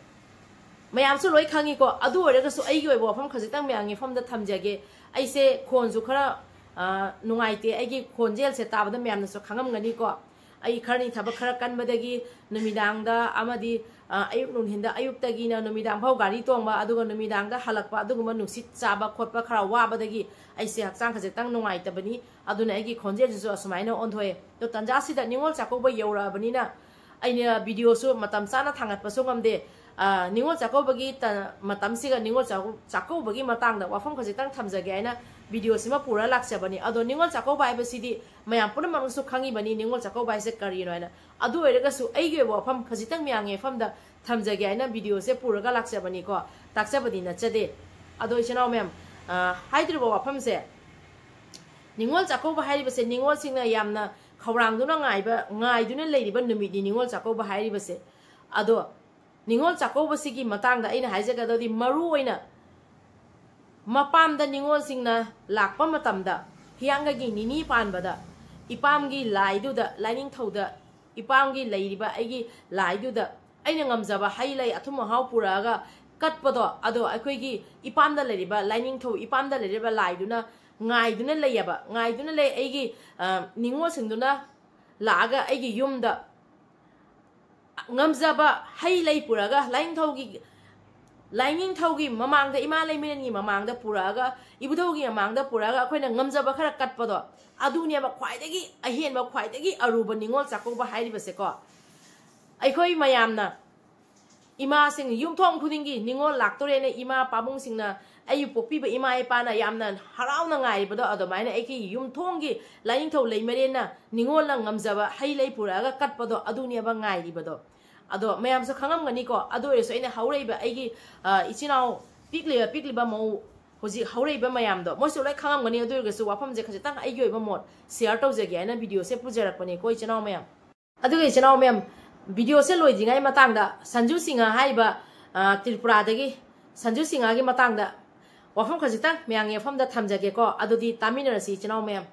ꯃꯌꯥꯝꯁꯨ ꯂꯣꯏ ꯈꯪꯉꯤꯀꯣ꯫ ꯑꯗꯨ ꯑꯣꯏꯔꯒꯁꯨ ꯑꯩꯒꯤ ꯑꯣꯏꯕ ꯋꯥꯐꯝ ꯈꯖꯤꯛꯇꯪ ꯃꯌꯥꯝꯒꯤ ꯃꯐꯝꯗ ꯊꯝꯖꯒꯦ꯫ ꯑꯩꯁꯦ ꯈꯣꯟꯁꯨ ꯈꯔ, ꯑ, ꯅꯨꯡꯉꯥꯏꯇꯦ꯫ ꯑꯩꯒꯤ ꯈꯣꯟꯖꯦꯜꯁꯦ ꯇꯥꯕꯗ ꯃꯌꯥꯝꯅꯁꯨ ꯈꯪꯉꯝꯒꯅꯤꯀꯣ꯫ ꯑꯩ ꯈꯔꯅꯤ ꯊꯕꯛ ꯈꯔ ꯀꯟꯕꯗꯒꯤ ꯅꯨꯃꯤꯗꯥꯡꯗ ꯑꯃꯗꯤ, ꯑ, ꯑꯌꯨꯛ ꯅꯨꯡꯊꯤꯟꯗ, ꯑꯌꯨꯛꯇꯒꯤꯅ ꯅꯨꯃꯤꯗꯥꯡ ꯐꯥꯎ ꯒꯥꯔꯤ ꯇꯣꯡꯕ, ꯑꯗꯨꯒ ꯅꯨꯃꯤꯗꯥꯡꯗ ꯍꯜꯂꯛꯄ, ꯑꯗꯨꯒꯨꯝꯕ ꯅꯨꯡꯁꯤꯠ ꯆꯥꯕ ꯈꯣꯠꯄ ꯈꯔ ꯋꯥꯕꯗꯒꯤ ꯑꯩꯁꯦ ꯍꯛꯆꯥꯡ ꯈꯖꯤꯛꯇꯪ ꯅꯨꯡꯉꯥꯏꯇꯕꯅꯤ꯫ ꯑꯗꯨꯅ ꯑꯩꯒꯤ ꯈꯣꯟꯖꯦꯜꯁꯤꯁꯨ ꯑꯁꯨꯃꯥꯏꯅ ꯑꯣꯟꯊꯣꯛꯑꯦ꯫ ꯑꯗꯣ ꯇꯟꯖꯥꯁꯤꯗ ꯅꯤꯉꯣꯜ ꯆꯥꯛꯀꯧꯕ ꯌꯧꯔꯛꯑꯕꯅꯤꯅ ꯑꯩꯅ ꯚꯤꯗꯤꯑꯣꯁꯨ ꯃꯇꯝ ꯆꯥꯅ ꯊꯥꯡꯒꯠꯄꯁꯨ ꯉꯝꯗꯦ꯫ ꯑ, ꯅꯤꯉꯣꯜ ꯆꯥꯛꯀꯧꯕꯒꯤ ꯇ-, ꯃꯇꯝꯁꯤꯒ ꯅꯤꯉꯣꯜ ꯆꯥꯛꯀꯧ-, ꯆꯥꯛꯀꯧꯕꯒꯤ ꯃꯇꯥꯡꯗ ꯋꯥꯐꯝ ꯈꯖꯤꯛꯇꯪ ꯊꯝꯖꯒꯦ ꯍꯥꯏꯅ ꯚꯤꯗꯤꯑꯣꯁꯤꯃ ꯄꯨꯔ ꯂꯥꯛꯆꯕꯅꯤ꯫ ꯑꯗꯣ ꯅꯤꯉꯣꯜ ꯆꯥꯛꯀꯧꯕ ꯍꯥꯏꯕꯁꯤꯗꯤ ꯃꯌꯥꯝ ꯄꯨꯝꯅꯃꯛꯅꯁꯨ ꯈꯪꯉꯤꯕꯅꯤ, ꯅꯤꯉꯣꯜ ꯆꯥꯛꯀꯧꯕ ꯍꯥꯏꯁꯦ ꯀꯔꯤꯅꯣ ꯍꯥꯏꯅ꯫ ꯑꯗꯨ ꯑꯣꯏꯔꯒꯁꯨ ꯑꯩꯒꯤ ꯑꯣꯏꯕ ꯋꯥꯐꯝ ꯈꯖꯤꯛꯇꯪ ꯃꯌꯥꯝꯒꯤ ꯃꯐꯝꯗ ꯊꯝꯖꯒꯦ ꯍꯥꯏꯅ ꯚꯤꯗꯤꯑꯣꯁꯦ ꯄꯨꯔꯒ ꯂꯥꯛꯆꯕꯅꯤꯀꯣ, ꯇꯥꯛꯆꯕꯗꯤ ꯅꯠꯆꯗꯦ꯫ ꯑꯗꯣ ꯏꯆꯤꯟ ꯏꯅꯥꯎ ꯃꯌꯥꯝ, ꯑ, ꯍꯥꯏꯗ꯭ꯔꯤꯕ ꯋꯥꯐꯝꯁꯦ, ꯅꯤꯉꯣꯜ ꯆꯥꯛꯀꯧꯕ ꯍꯥꯏꯔꯤꯕꯁꯦ ꯅꯤꯉꯣꯜꯁꯤꯡꯅ ꯌꯥꯝꯅ ꯈꯧꯔꯥꯡꯗꯨꯅ ꯉꯥꯏꯕ, ꯉꯥꯏꯗꯨꯅ ꯂꯩꯔꯤꯕ ꯅꯨꯃꯤꯠꯅꯤ ꯅꯤꯉꯣꯜ ꯆꯥꯛꯀꯧꯕ ꯍꯥꯏꯔꯤꯕꯁꯦ꯫ ꯑꯗꯣ ꯅꯤꯉꯣꯜ ꯆꯥꯛꯀꯧꯕꯁꯤꯒꯤ ꯃꯇꯥꯡꯗ ꯑꯩꯅ ꯍꯥꯏꯖꯒꯗꯕꯗꯤ, ꯃꯔꯨ ꯑꯣꯏꯅ ꯃꯄꯥꯝꯗ ꯅꯤꯉꯣꯜꯁꯤꯡꯅ ꯂꯥꯛꯄ ꯃꯇꯝꯗ, ꯍꯤꯌꯥꯡꯒꯩꯒꯤ ꯅꯤꯅꯤ ꯄꯥꯟꯕꯗ ꯏꯄꯥꯝꯒꯤ ꯂꯥꯏꯗꯨꯗ, ꯂꯥꯏꯅꯤꯡꯊꯧꯗ, ꯏꯄꯥꯝꯒꯤ ꯂꯩꯔꯤꯕ ꯑꯩꯒꯤ ꯂꯥꯏꯗꯨꯗ ꯑꯩꯅ ꯉꯝꯖꯕ ꯍꯩ ꯂꯩ ꯑꯊꯨꯝ ꯑꯍꯥꯎ ꯄꯨꯔꯛꯑꯒ ꯀꯠꯄꯗꯣ, ꯑꯗꯣ ꯑꯩꯈꯣꯏꯒꯤ ꯏꯄꯥꯝꯗ ꯂꯩꯔꯤꯕ ꯂꯥꯏꯅꯤꯡꯊꯧ, ꯏꯄꯥꯝꯗ ꯂꯩꯔꯤꯕ ꯂꯥꯏꯗꯨꯅ ꯉꯥꯏꯗꯨꯅ ꯂꯩꯌꯦꯕ, ꯉꯥꯏꯗꯨꯅ ꯂꯩ꯫ ꯑꯩꯒꯤ, ꯑ, ꯅꯤꯉꯣꯜꯁꯤꯡꯗꯨꯅ ꯂꯥꯛꯑꯒ ꯑꯩꯒꯤ ꯌꯨꯝꯗ ꯉꯝꯖꯕ ꯍꯩ ꯂꯩ ꯄꯨꯔꯛꯑꯒ ꯂꯥꯏꯅꯤꯡꯊꯧꯒꯤ, ꯂꯥꯏꯅꯤꯡꯊꯧꯒꯤ ꯃꯃꯥꯡꯗ, ꯏꯃꯥ ꯂꯩꯃꯔꯦꯟꯒꯤ ꯃꯃꯥꯡꯗ ꯄꯨꯔꯛꯑꯒ, ꯏꯕꯨꯙꯧꯒꯤ ꯃꯃꯥꯡꯗ ꯄꯨꯔꯛꯑꯒ ꯑꯩꯈꯣꯏꯅ ꯉꯝꯖꯕ ꯈꯔ ꯀꯠꯄꯗꯣ, ꯑꯗꯨꯅꯦꯕ ꯈ꯭ꯋꯥꯏꯗꯒꯤ ꯑꯍꯦꯟꯕ, ꯈ꯭ꯋꯥꯏꯗꯒꯤ ꯑꯔꯨꯕ ꯅꯤꯉꯣꯜ ꯆꯥꯛꯀꯧꯕ ꯍꯥꯏꯔꯤꯕꯁꯦꯀꯣ꯫ ꯑꯩꯈꯣꯏ ꯃꯌꯥꯝꯅ ꯏꯃꯥꯁꯤꯡ, ꯌꯨꯝꯊꯣꯡ ꯈꯨꯗꯤꯡꯒꯤ ꯅꯤꯉꯣꯜ ꯂꯥꯛꯇꯣꯔꯦꯅ ꯏꯃꯥ ꯄꯥꯕꯨꯡꯁꯤꯡꯅ, ꯑꯩꯕꯨ ꯄꯣꯛꯄꯤꯕ ꯏꯃꯥ ꯏꯄꯥꯅ ꯌꯥꯝꯅ ꯍꯔꯥꯎꯅ ꯉꯥꯏꯔꯤꯕꯗꯣ, ꯑꯗꯨꯃꯥꯏꯅ ꯑꯩꯒꯤ ꯌꯨꯝꯊꯣꯡꯒꯤ ꯂꯥꯏꯅꯤꯡꯊꯧ ꯂꯩꯃꯔꯦꯟꯅ ꯅꯤꯉꯣꯜꯅ ꯉꯝꯖꯕ ꯍꯩ ꯂꯩ ꯄꯨꯔꯛꯑꯒ ꯀꯠꯄꯗꯣ, ꯑꯗꯨꯅꯦꯕ ꯉꯥꯏꯔꯤꯕꯗꯣ꯫ ꯑꯗꯣ ꯃꯌꯥꯝꯁꯨ ꯈꯪꯉꯝꯒꯅꯤꯀꯣ꯫ ꯑꯗꯨ ꯑꯣꯏꯔꯁꯨ ꯑꯩꯅ ꯍꯧꯔꯛꯏꯕ ꯑꯩꯒꯤ, ꯑ, ꯏꯆꯤꯟ ꯏꯅꯥꯎ ꯄꯤꯛꯂꯤꯕ, ꯄꯤꯛꯂꯤꯕ ꯃꯧ, ꯍꯧꯖꯤꯛ ꯍꯧꯔꯛꯏꯕ ꯃꯌꯥꯝꯗꯣ, ꯃꯣꯏꯁꯨ ꯂꯣꯏ ꯈꯪꯉꯝꯒꯅꯤ꯫ ꯑꯗꯨ ꯑꯣꯏꯔꯒꯁꯨ ꯋꯥꯐꯝꯁꯦ ꯈꯖꯤꯛꯇꯪ ꯑꯩꯒꯤ ꯑꯣꯏꯕ ꯃꯣꯠ ꯁꯤꯌꯥꯔ ꯇꯧꯖꯒꯦ ꯍꯥꯏꯅ ꯚꯤꯗꯤꯑꯣꯁꯦ ꯄꯨꯖꯔꯛꯄꯅꯦꯀꯣ, ꯏꯆꯤꯟ ꯏꯅꯥꯎ ꯃꯌꯥꯝ꯫ ꯑꯗꯨꯒ ꯏꯆꯤꯟ ꯏꯅꯥꯎ ꯃꯌꯥꯝ, ꯚꯤꯗꯤꯑꯣꯁꯦ ꯂꯣꯏꯗ꯭ꯔꯤꯉꯩ ꯃꯇꯥꯡꯗ ꯁꯟꯖꯨ ꯁꯤꯡꯍ ꯍꯥꯏꯔꯤꯕ, ꯑ, ꯇ꯭ꯔꯤꯄꯨꯔꯥꯗꯒꯤ ꯁꯟꯖꯨ ꯁꯤꯡꯍꯒꯤ ꯃꯇꯥꯡꯗ ꯋꯥꯐꯝ ꯈꯖꯤꯛꯇꯪ ꯃꯌꯥꯝꯒꯤ ꯃꯐꯝꯗ ꯊꯝꯖꯒꯦꯀꯣ꯫ ꯑꯗꯨꯗꯤ ꯇꯥꯃꯤꯟꯅꯔꯁꯤ, ꯏꯆꯤꯟ ꯏꯅꯥꯎ ꯃꯌꯥꯝ꯫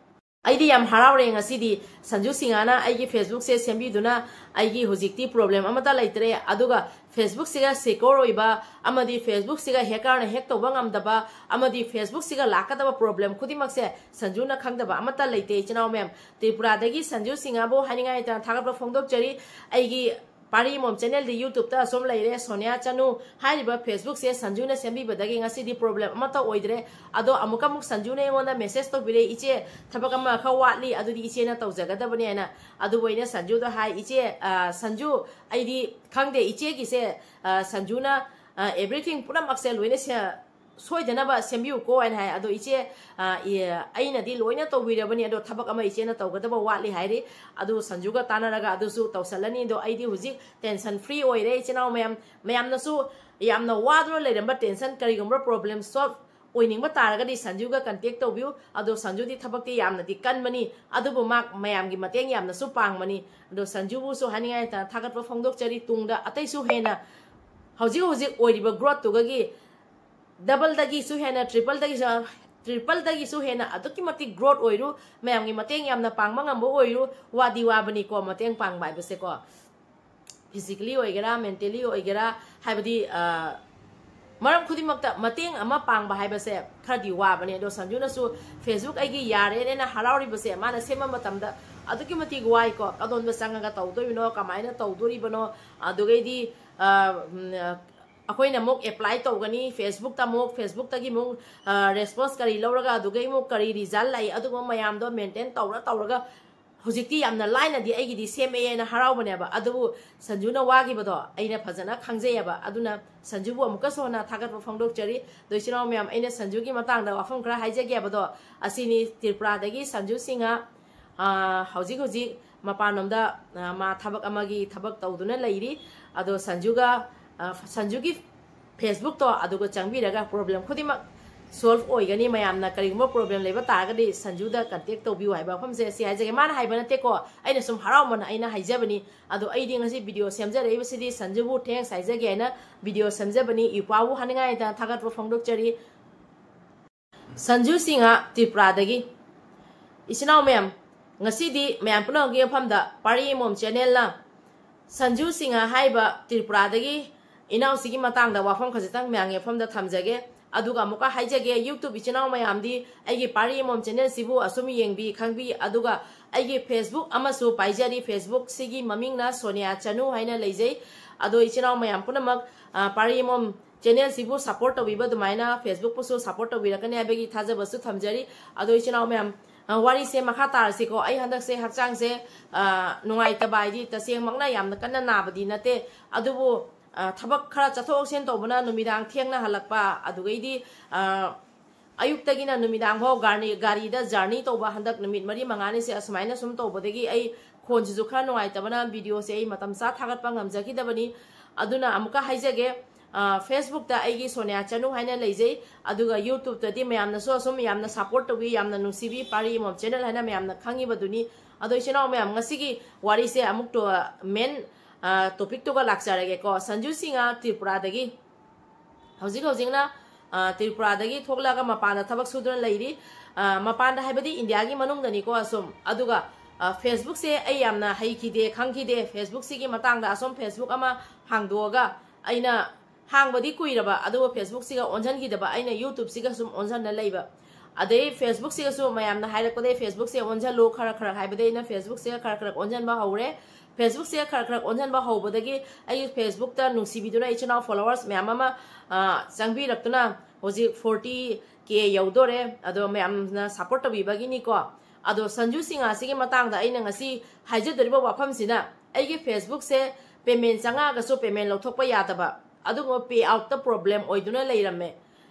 ꯑꯩꯗꯤ ꯌꯥꯝ ꯍꯔꯥꯎꯔꯦ ꯉꯁꯤꯗꯤ ꯁꯟꯖꯨ ꯁꯤꯡꯍꯅ ꯑꯩꯒꯤ Facebookꯁꯦ ꯁꯦꯝꯕꯤꯗꯨꯅ ꯑꯩꯒꯤ ꯍꯧꯖꯤꯛꯇꯤ problem ꯑꯃꯠꯇ ꯂꯩꯇ꯭ꯔꯦ꯫ ꯑꯗꯨꯒ Facebookꯁꯤꯒ secure ꯑꯣꯏꯕ ꯑꯃꯗꯤ Facebookꯁꯤꯒ hackerꯅ hack ꯇꯧꯕ ꯉꯝꯗꯕ ꯑꯃꯗꯤ Facebookꯁꯤꯒ ꯂꯥꯛꯀꯗꯕ problem ꯈꯨꯗꯤꯡꯃꯛꯁꯦ ꯁꯟꯖꯨꯅ ꯈꯪꯗꯕ ꯑꯃꯠꯇ ꯂꯩꯇꯦ꯫ ꯏꯆꯤꯟ ꯏꯅꯥꯎ ꯃꯌꯥꯝ, ꯇ꯭ꯔꯤꯄꯨꯔꯥꯗꯒꯤ ꯁꯟꯖꯨ ꯁꯤꯡꯍꯕꯨ ꯍꯥꯏꯅꯤꯡꯉꯥꯏ ꯂꯩꯇꯅ ꯊꯥꯒꯠꯄ ꯐꯣꯡꯗꯣꯛꯆꯔꯤ꯫ ꯑꯩꯒꯤ ꯄꯥꯔꯤ ꯃꯣꯝ channelꯗꯤ YouTubeꯇ ꯑꯁꯨꯝ ꯂꯩꯔꯦ꯫ ꯁꯣꯅꯤꯌꯥ ꯆꯅꯨ ꯍꯥꯏꯔꯤꯕ Facebookꯁꯦ ꯁꯟꯖꯨꯅ ꯁꯦꯝꯕꯤꯕꯗꯒꯤ ꯉꯁꯤꯗꯤ problem ꯑꯃꯠꯇ ꯑꯣꯏꯗ꯭ꯔꯦ꯫ ꯑꯗꯣ ꯑꯃꯨꯛꯀ ꯑꯃꯨꯛ ꯁꯟꯖꯨꯅ ꯑꯩꯉꯣꯟꯗ message ꯇꯧꯕꯤꯔꯛꯏ, "ꯏꯆꯦ, ꯊꯕꯛ ꯑꯃ ꯈꯔ ꯋꯥꯠꯂꯤ, ꯑꯗꯨꯗꯤ ꯏꯆꯦꯅ ꯇꯧꯖꯒꯗꯕꯅꯤ" ꯍꯥꯏꯅ꯫ ꯑꯗꯨꯕꯨ ꯑꯩꯅ ꯁꯟꯖꯨꯗ ꯍꯥꯏ, "ꯏꯆꯦ, ꯑ, ꯁꯟꯖꯨ, ꯑꯩꯗꯤ ꯈꯪꯗꯦ, ꯏꯆꯦꯒꯤꯁꯦ, ꯑ, ꯁꯟꯖꯨꯅ, ꯑ, everything ꯄꯨꯝꯅꯃꯛꯁꯦ ꯂꯣꯏꯅ ꯁꯦ-, ꯁꯣꯏꯗꯅꯕ ꯁꯦꯝꯕꯤꯌꯨꯀꯣ" ꯍꯥꯏꯅ ꯍꯥꯏ꯫ ꯑꯗꯣ ꯏꯆꯦ, ꯑ, ꯏ-, ꯑꯩꯅꯗꯤ ꯂꯣꯏꯅ ꯇꯧꯕꯤꯔꯕꯅꯤ, ꯑꯗꯣ ꯊꯕꯛ ꯑꯃ ꯏꯆꯦꯅ ꯇꯧꯒꯗꯕ ꯋꯥꯠꯂꯤ ꯍꯥꯏꯔꯤ꯫ ꯑꯗꯨ ꯁꯟꯖꯨꯒ ꯇꯥꯟꯅꯔꯒ ꯑꯗꯨꯁꯨ ꯇꯧꯁꯜꯂꯅꯤ꯫ ꯑꯗꯣ ꯑꯩꯗꯤ ꯍꯧꯖꯤꯛ tension free ꯑꯣꯏꯔꯦ, ꯏꯆꯤꯟ ꯏꯅꯥꯎ ꯃꯌꯥꯝ꯫ ꯃꯌꯥꯝꯅꯁꯨ ꯌꯥꯝꯅ ꯋꯥꯗꯨꯅ ꯂꯩꯔꯝꯕ tension, ꯀꯔꯤꯒꯨꯝꯕ problem solve ꯑꯣꯏꯅꯤꯡꯕ ꯇꯥꯔꯒꯗꯤ ꯁꯟꯖꯨꯒ contact ꯇꯧꯕꯤꯌꯨ꯫ ꯑꯗꯣ ꯁꯟꯖꯨꯗꯤ ꯊꯕꯛꯇꯤ ꯌꯥꯝꯅꯗꯤ ꯀꯟꯕꯅꯤ, ꯑꯗꯨꯕꯨ ꯃꯥ ꯃꯌꯥꯝꯒꯤ ꯃꯇꯦꯡ ꯌꯥꯝꯅꯁꯨ ꯄꯥꯡꯕꯅꯤ꯫ ꯑꯗꯣ ꯁꯟꯖꯨꯕꯨꯁꯨ ꯍꯥꯏꯅꯤꯡꯉꯥꯏ ꯂꯩꯇꯅ ꯊꯥꯒꯠꯄ ꯐꯣꯡꯗꯣꯛꯆꯔꯤ꯫ ꯇꯨꯡꯗ ꯑꯇꯩꯁꯨ ꯍꯦꯟꯅ ꯍꯧꯖꯤꯛ ꯍꯧꯖꯤꯛ ꯑꯣꯏꯔꯤꯕ growthꯇꯨꯒꯒꯤ doubleꯗꯒꯤꯁꯨ ꯍꯦꯟꯅ, tripleꯗꯒꯤꯁꯨ, tripleꯗꯒꯤꯁꯨ ꯍꯦꯟꯅ ꯑꯗꯨꯛꯀꯤ ꯃꯇꯤꯛ growth ꯑꯣꯏꯔꯨ, ꯃꯌꯥꯝꯒꯤ ꯃꯇꯦꯡ ꯌꯥꯝꯅ ꯄꯥꯡꯕ ꯉꯝꯕ ꯑꯣꯏꯔꯨ꯫ ꯋꯥꯗꯤ ꯋꯥꯕꯅꯤꯀꯣ ꯃꯇꯦꯡ ꯄꯥꯡꯕ ꯍꯥꯏꯕꯁꯦꯀꯣ, physically ꯑꯣꯏꯒꯦꯔꯥ, mentally ꯑꯣꯏꯒꯦꯔꯥ, ꯍꯥꯏꯕꯗꯤ, ꯑ, ꯃꯔꯝ ꯈꯨꯗꯤꯡꯃꯛꯇ ꯃꯇꯦꯡ ꯑꯃ ꯄꯥꯡꯕ ꯍꯥꯏꯕꯁꯦ ꯈꯔꯗꯤ ꯋꯥꯕꯅꯦ꯫ ꯑꯗꯣ ꯁꯟꯖꯨꯅꯁꯨ Facebook ꯑꯩꯒꯤ ꯌꯥꯔꯦꯅ ꯍꯔꯥꯎꯔꯤꯕꯁꯦ ꯃꯥꯅ ꯁꯦꯝꯕ ꯃꯇꯝꯗ ꯑꯗꯨꯛꯀꯤ ꯃꯇꯤꯛ ꯋꯥꯏꯀꯣ꯫ ꯀꯗꯣꯝꯗ ꯆꯪꯉꯒ ꯇꯧꯗꯣꯏꯕꯅꯣ, ꯀꯃꯥꯏꯅ ꯇꯧꯗꯣꯔꯤꯕꯅꯣ, ꯑꯗꯨꯒꯩꯗꯤ, ꯑ, ꯎꯝ, ꯑ, ꯑꯩꯈꯣꯏꯅ ꯑꯃꯨꯛ apply ꯇꯧꯒꯅꯤ, Facebookꯇ ꯑꯃꯨꯛ, Facebookꯇꯒꯤ ꯑꯃꯨꯛ, ꯑ, response ꯀꯔꯤ ꯂꯧꯔꯒ, ꯑꯗꯨꯒꯩ ꯑꯃꯨꯛ ꯀꯔꯤ result ꯂꯥꯛꯏ, ꯑꯗꯨꯒꯨꯝꯕ ꯃꯌꯥꯝꯗꯣ maintain ꯇꯧꯔ ꯇꯧꯔꯒ ꯍꯧꯖꯤꯛꯇꯤ ꯌꯥꯝꯅ ꯂꯥꯏꯅꯗꯤ ꯑꯩꯒꯤꯗꯤ ꯁꯦꯝꯃꯛꯑꯦꯅ ꯍꯔꯥꯎꯕꯅꯦꯕ꯫ ꯑꯗꯨꯕꯨ ꯁꯟꯖꯨꯅ ꯋꯥꯈꯤꯕꯗꯣ ꯑꯩꯅ ꯐꯖꯅ ꯈꯪꯖꯩꯑꯕ꯫ ꯑꯗꯨꯅ ꯁꯟꯖꯨꯕꯨ ꯑꯃꯨꯛꯀꯁꯨ ꯍꯟꯅ ꯊꯥꯒꯠꯄ ꯐꯣꯡꯗꯣꯛꯆꯔꯤ꯫ ꯑꯗꯣ ꯏꯆꯤꯟ ꯏꯅꯥꯎ ꯃꯌꯥꯝ, ꯑꯩꯅ ꯁꯟꯖꯨꯒꯤ ꯃꯇꯥꯡꯗ ꯋꯥꯐꯝ ꯈꯔ ꯍꯥꯏꯖꯒꯦ ꯍꯥꯏꯕꯗꯣ ꯑꯁꯤꯅꯤ꯫ ꯇ꯭ꯔꯤꯄꯨꯔꯥꯗꯒꯤ ꯁꯟꯖꯨ ꯁꯤꯡꯍ, ꯑ, ꯍꯧꯖꯤꯛ ꯍꯧꯖꯤꯛ ꯃꯄꯥꯟꯂꯣꯝꯗ, ꯑ, ꯃꯥ ꯊꯕꯛ ꯑꯃꯒꯤ ꯊꯕꯛ ꯇꯧꯗꯨꯅ ꯂꯩꯔꯤ꯫ ꯑꯗꯣ ꯁꯟꯖꯨꯒ, ꯑ, ꯁꯟꯖꯨꯒꯤ Facebookꯇꯣ ꯑꯗꯨꯒ ꯆꯪꯕꯤꯔꯒ problem ꯈꯨꯗꯤꯡꯃꯛ solve ꯑꯣꯏꯒꯅꯤ꯫ ꯃꯌꯥꯝꯅ ꯀꯔꯤꯒꯨꯝꯕ problem ꯂꯩꯕ ꯇꯥꯔꯒꯗꯤ ꯁꯟꯖꯨꯗ contact ꯇꯧꯕꯤꯌꯨ ꯍꯥꯏꯕ ꯋꯥꯐꯝꯁꯦ ꯁꯤ ꯍꯥꯏꯖꯒꯦ꯫ ꯃꯥꯅ ꯍꯥꯏꯕ ꯅꯠꯇꯦꯀꯣ, ꯑꯩꯅ ꯁꯨꯝ ꯍꯔꯥꯎꯃꯟꯅ ꯑꯩꯅ ꯍꯥꯏꯖꯕꯅꯤ꯫ ꯑꯗꯣ ꯑꯩꯗꯤ ꯉꯁꯤ video ꯁꯦꯝꯖꯔꯛꯏꯕꯁꯤꯗꯤ ꯁꯟꯖꯨꯕꯨ thanks ꯍꯥꯏꯖꯒꯦ ꯍꯥꯏꯅ video ꯁꯦꯝꯖꯕꯅꯤ꯫ ꯏꯄ꯭ꯋꯥꯕꯨ ꯍꯥꯏꯅꯤꯡꯉꯥꯏꯗ ꯊꯥꯒꯠꯄ ꯐꯣꯡꯗꯣꯛꯆꯔꯤ꯫ ꯁꯟꯖꯨ ꯁꯤꯡꯍ ꯇ꯭ꯔꯤꯄꯨꯔꯥꯗꯒꯤ꯫ ꯏꯆꯤꯟ ꯏꯅꯥꯎ ꯃꯌꯥꯝ, ꯉꯁꯤꯗꯤ ꯃꯌꯥꯝ ꯄꯨꯝꯅꯃꯛꯀꯤ ꯃꯐꯝꯗ ꯄꯥꯔꯤ ꯃꯣꯝ ꯆꯦꯅꯦꯜꯅ ꯁꯟꯖꯨ ꯁꯤꯡꯍ ꯍꯥꯏꯔꯤꯕ ꯇ꯭ꯔꯤꯄꯨꯔꯥꯗꯒꯤ ꯏꯅꯥꯎꯁꯤꯒꯤ ꯃꯇꯥꯡꯗ ꯋꯥꯐꯝ ꯈꯖꯤꯛꯇꯪ ꯃꯌꯥꯝꯒꯤ ꯃꯐꯝꯗ ꯊꯝꯖꯒꯦ꯫ ꯑꯗꯨꯒ ꯑꯃꯨꯛꯀ ꯍꯥꯏꯖꯒꯦ, YouTube ꯏꯆꯤꯟ ꯏꯅꯥꯎ ꯃꯌꯥꯝꯗꯤ ꯑꯩꯒꯤ ꯄꯥꯔꯤ ꯃꯣꯝ ꯆꯦꯅꯦꯜꯁꯤꯕꯨ ꯑꯁꯨꯝ ꯌꯦꯡꯕꯤ ꯈꯪꯕꯤ꯫ ꯑꯗꯨꯒ ꯑꯩꯒꯤ Facebook ꯑꯃꯁꯨ ꯄꯥꯏꯖꯔꯤ, Facebook ꯁꯤꯒꯤ ꯃꯃꯤꯡꯅ ꯁꯣꯅꯤꯌꯥ ꯆꯅꯨ ꯍꯥꯏꯅ ꯂꯩꯖꯩ꯫ ꯑꯗꯣ ꯏꯆꯤꯟ ꯏꯅꯥꯎ ꯃꯌꯥꯝ ꯄꯨꯝꯅꯃꯛ, ꯑ, ꯄꯥꯔꯤ ꯃꯣꯝ ꯆꯦꯅꯦꯜꯁꯤꯕꯨ ꯁꯞꯄꯣꯔꯠ ꯇꯧꯕꯤꯕ ꯑꯗꯨꯃꯥꯏꯅ Facebook ꯄꯨꯁꯨ ꯁꯞꯄꯣꯔꯠ ꯇꯧꯕꯤꯔꯛꯀꯅꯤ ꯍꯥꯏꯕꯒꯤ ꯊꯥꯖꯕꯁꯨ ꯊꯝꯖꯔꯤ꯫ ꯑꯗꯣ ꯏꯆꯤꯟ ꯏꯅꯥꯎ ꯃꯌꯥꯝ, ꯑ, ꯋꯥꯔꯤꯁꯦ ꯃꯈꯥ ꯇꯥꯔꯁꯤꯀꯣ꯫ ꯑꯩ ꯍꯟꯗꯛꯁꯦ ꯍꯛꯆꯥꯡꯁꯦ, ꯑ, ꯅꯨꯡꯉꯥꯏꯇꯕ ꯍꯥꯏꯗꯤ ꯇꯁꯦꯡꯃꯛꯅ ꯌꯥꯝꯅ ꯀꯟꯅ ꯅꯥꯕꯗꯤ ꯅꯠꯇꯦ, ꯑꯗꯨꯕꯨ, ꯑ, ꯊꯕꯛ ꯈꯔ ꯆꯠꯊꯣꯛ ꯆꯠꯁꯤꯟ ꯇꯧꯕꯅ ꯅꯨꯃꯤꯗꯥꯡ ꯊꯦꯡꯅ ꯍꯜꯂꯛꯄ, ꯑꯗꯨꯒꯩꯗꯤ, ꯑ, ꯑꯌꯨꯛꯇꯒꯤꯅ ꯅꯨꯃꯤꯗꯥꯡ ꯐꯥꯎ ꯒꯥꯔꯤ, ꯒꯥꯔꯤꯗ ꯖꯔꯅꯤ ꯇꯧꯕ, ꯍꯟꯗꯛ ꯅꯨꯃꯤꯠ ꯃꯔꯤ ꯃꯉꯥꯅꯤꯁꯦ ꯑꯁꯨꯃꯥꯏꯅ ꯁꯨꯝ ꯇꯧꯕꯗꯒꯤ ꯑꯩ ꯈꯣꯟꯁꯤꯁꯨ ꯈꯔ ꯅꯨꯡꯉꯥꯏꯇꯕꯅ ꯚꯤꯗꯤꯑꯣꯁꯦ ꯑꯩ ꯃꯇꯝ ꯆꯥ ꯊꯥꯒꯠꯄ ꯉꯝꯖꯈꯤꯗꯕꯅꯤ꯫ ꯑꯗꯨꯅ ꯑꯃꯨꯛꯀ ꯍꯥꯏꯖꯒꯦ, ꯑ, Facebook ꯇ ꯑꯩꯒꯤ ꯁꯣꯅꯤꯌꯥ ꯆꯅꯨ ꯍꯥꯏꯅ ꯂꯩꯖꯩ, ꯑꯗꯨꯒ YouTube ꯇꯗꯤ ꯃꯌꯥꯝꯅꯁꯨ ꯑꯁꯨꯝ ꯌꯥꯝꯅ ꯁꯞꯄꯣꯔꯠ ꯇꯧꯕꯤ, ꯌꯥꯝꯅ ꯅꯨꯡꯁꯤꯕꯤ, ꯄꯥꯔꯤ ꯃꯣꯝ ꯆꯦꯅꯦꯜ ꯍꯥꯏꯅ ꯃꯌꯥꯝꯅ ꯈꯪꯉꯤꯕꯗꯨꯅꯤ꯫ ꯑꯗꯣ ꯏꯆꯤꯟ ꯏꯅꯥꯎ ꯃꯌꯥꯝ, ꯉꯁꯤꯒꯤ ꯋꯥꯔꯤꯁꯦ ꯑꯃꯨꯛ ꯇꯣ-, ꯃꯦꯟ, ꯑ, ꯇꯣꯄꯤꯛꯇꯨꯒ ꯂꯥꯛꯆꯔꯒꯦꯀꯣ꯫ ꯁꯟꯖꯨ ꯁꯤꯡꯍ ꯇ꯭ꯔꯤꯄꯨꯔꯥꯗꯒꯤ ꯍꯧꯖꯤꯛ ꯍꯧꯖꯤꯛꯅ, ꯑ, ꯇ꯭ꯔꯤꯄꯨꯔꯥꯗꯒꯤ ꯊꯣꯛꯂꯛꯑꯒ ꯃꯄꯥꯟꯗ ꯊꯕꯛ ꯁꯨꯗꯨꯅ ꯂꯩꯔꯤ꯫ ꯑ, ꯃꯄꯥꯟꯗ ꯍꯥꯏꯕꯗꯤ ꯏꯟꯗꯤꯌꯥꯒꯤ ꯃꯅꯨꯡꯗꯅꯤꯀꯣ ꯑꯁꯨꯝ꯫ ꯑꯗꯨꯒ, ꯑ, Facebook ꯁꯦ ꯑꯩ ꯌꯥꯝꯅ ꯍꯩꯈꯤꯗꯦ, ꯈꯪꯈꯤꯗꯦ꯫ Facebook ꯁꯤꯒꯤ ꯃꯇꯥꯡꯗ ꯑꯁꯨꯝ Facebook ꯑꯃ ꯍꯥꯡꯗꯣꯛꯑꯒ ꯑꯩꯅ ꯍꯥꯡꯕꯗꯤ ꯀꯨꯏꯔꯕ, ꯑꯗꯨꯕꯨ Facebook ꯁꯤꯒ ꯑꯣꯟꯁꯤꯟꯈꯤꯗꯕ, ꯑꯩꯅ YouTube ꯁꯤꯒ ꯁꯨꯝ ꯑꯣꯟꯁꯤꯟꯅ ꯂꯩꯕ꯫ ꯑꯗꯩ Facebook ꯁꯤꯒꯁꯨ ꯃꯌꯥꯝꯅ ꯍꯥꯏꯔꯛꯄꯗꯒꯤ Facebook ꯁꯦ ꯑꯣꯟꯁꯤꯜꯂꯨ ꯈꯔ ꯈꯔ ꯍꯥꯏꯕꯗꯒꯤ ꯑꯩꯅ Facebook ꯁꯤꯒ ꯈꯔ ꯈꯔ ꯑꯣꯟꯁꯤꯟꯕ ꯍꯧꯔꯦ꯫ Facebook ꯁꯦ ꯈꯔ ꯈꯔ ꯑꯣꯟꯁꯤꯟꯕ ꯍꯧꯕꯗꯒꯤ ꯑꯩꯒꯤ Facebook ꯇ ꯅꯨꯡꯁꯤꯕꯤꯗꯨꯅ ꯏꯆꯤꯟ ꯏꯅꯥꯎ followers ꯃꯌꯥꯝ ꯑꯃ, ꯑ, ꯆꯪꯕꯤꯔꯛꯇꯨꯅ ꯍꯧꯖꯤꯛ forty K ꯌꯧꯗꯣꯔꯦ꯫ ꯑꯗꯣ ꯃꯌꯥꯝꯅ ꯁꯞꯄꯣꯔꯠ ꯇꯧꯕꯤꯕꯒꯤꯅꯤꯀꯣ꯫ ꯑꯗꯣ ꯁꯟꯖꯨ ꯁꯤꯡꯍꯁꯤꯒꯤ ꯃꯇꯥꯡꯗ ꯑꯩꯅ ꯉꯁꯤ ꯍꯥꯏꯖꯗꯣꯔꯤꯕ ꯋꯥꯐꯝꯁꯤꯅ, ꯑꯩꯒꯤ Facebook ꯁꯦ payment ꯆꯪꯉꯛꯑꯒꯁꯨ payment ꯂꯧꯊꯣꯛꯄ ꯌꯥꯗꯕ, ꯑꯗꯨꯒꯨꯝꯕ pay out ꯇ problem ꯑꯣꯏꯗꯨꯅ ꯂꯩꯔꯝꯃꯦ꯫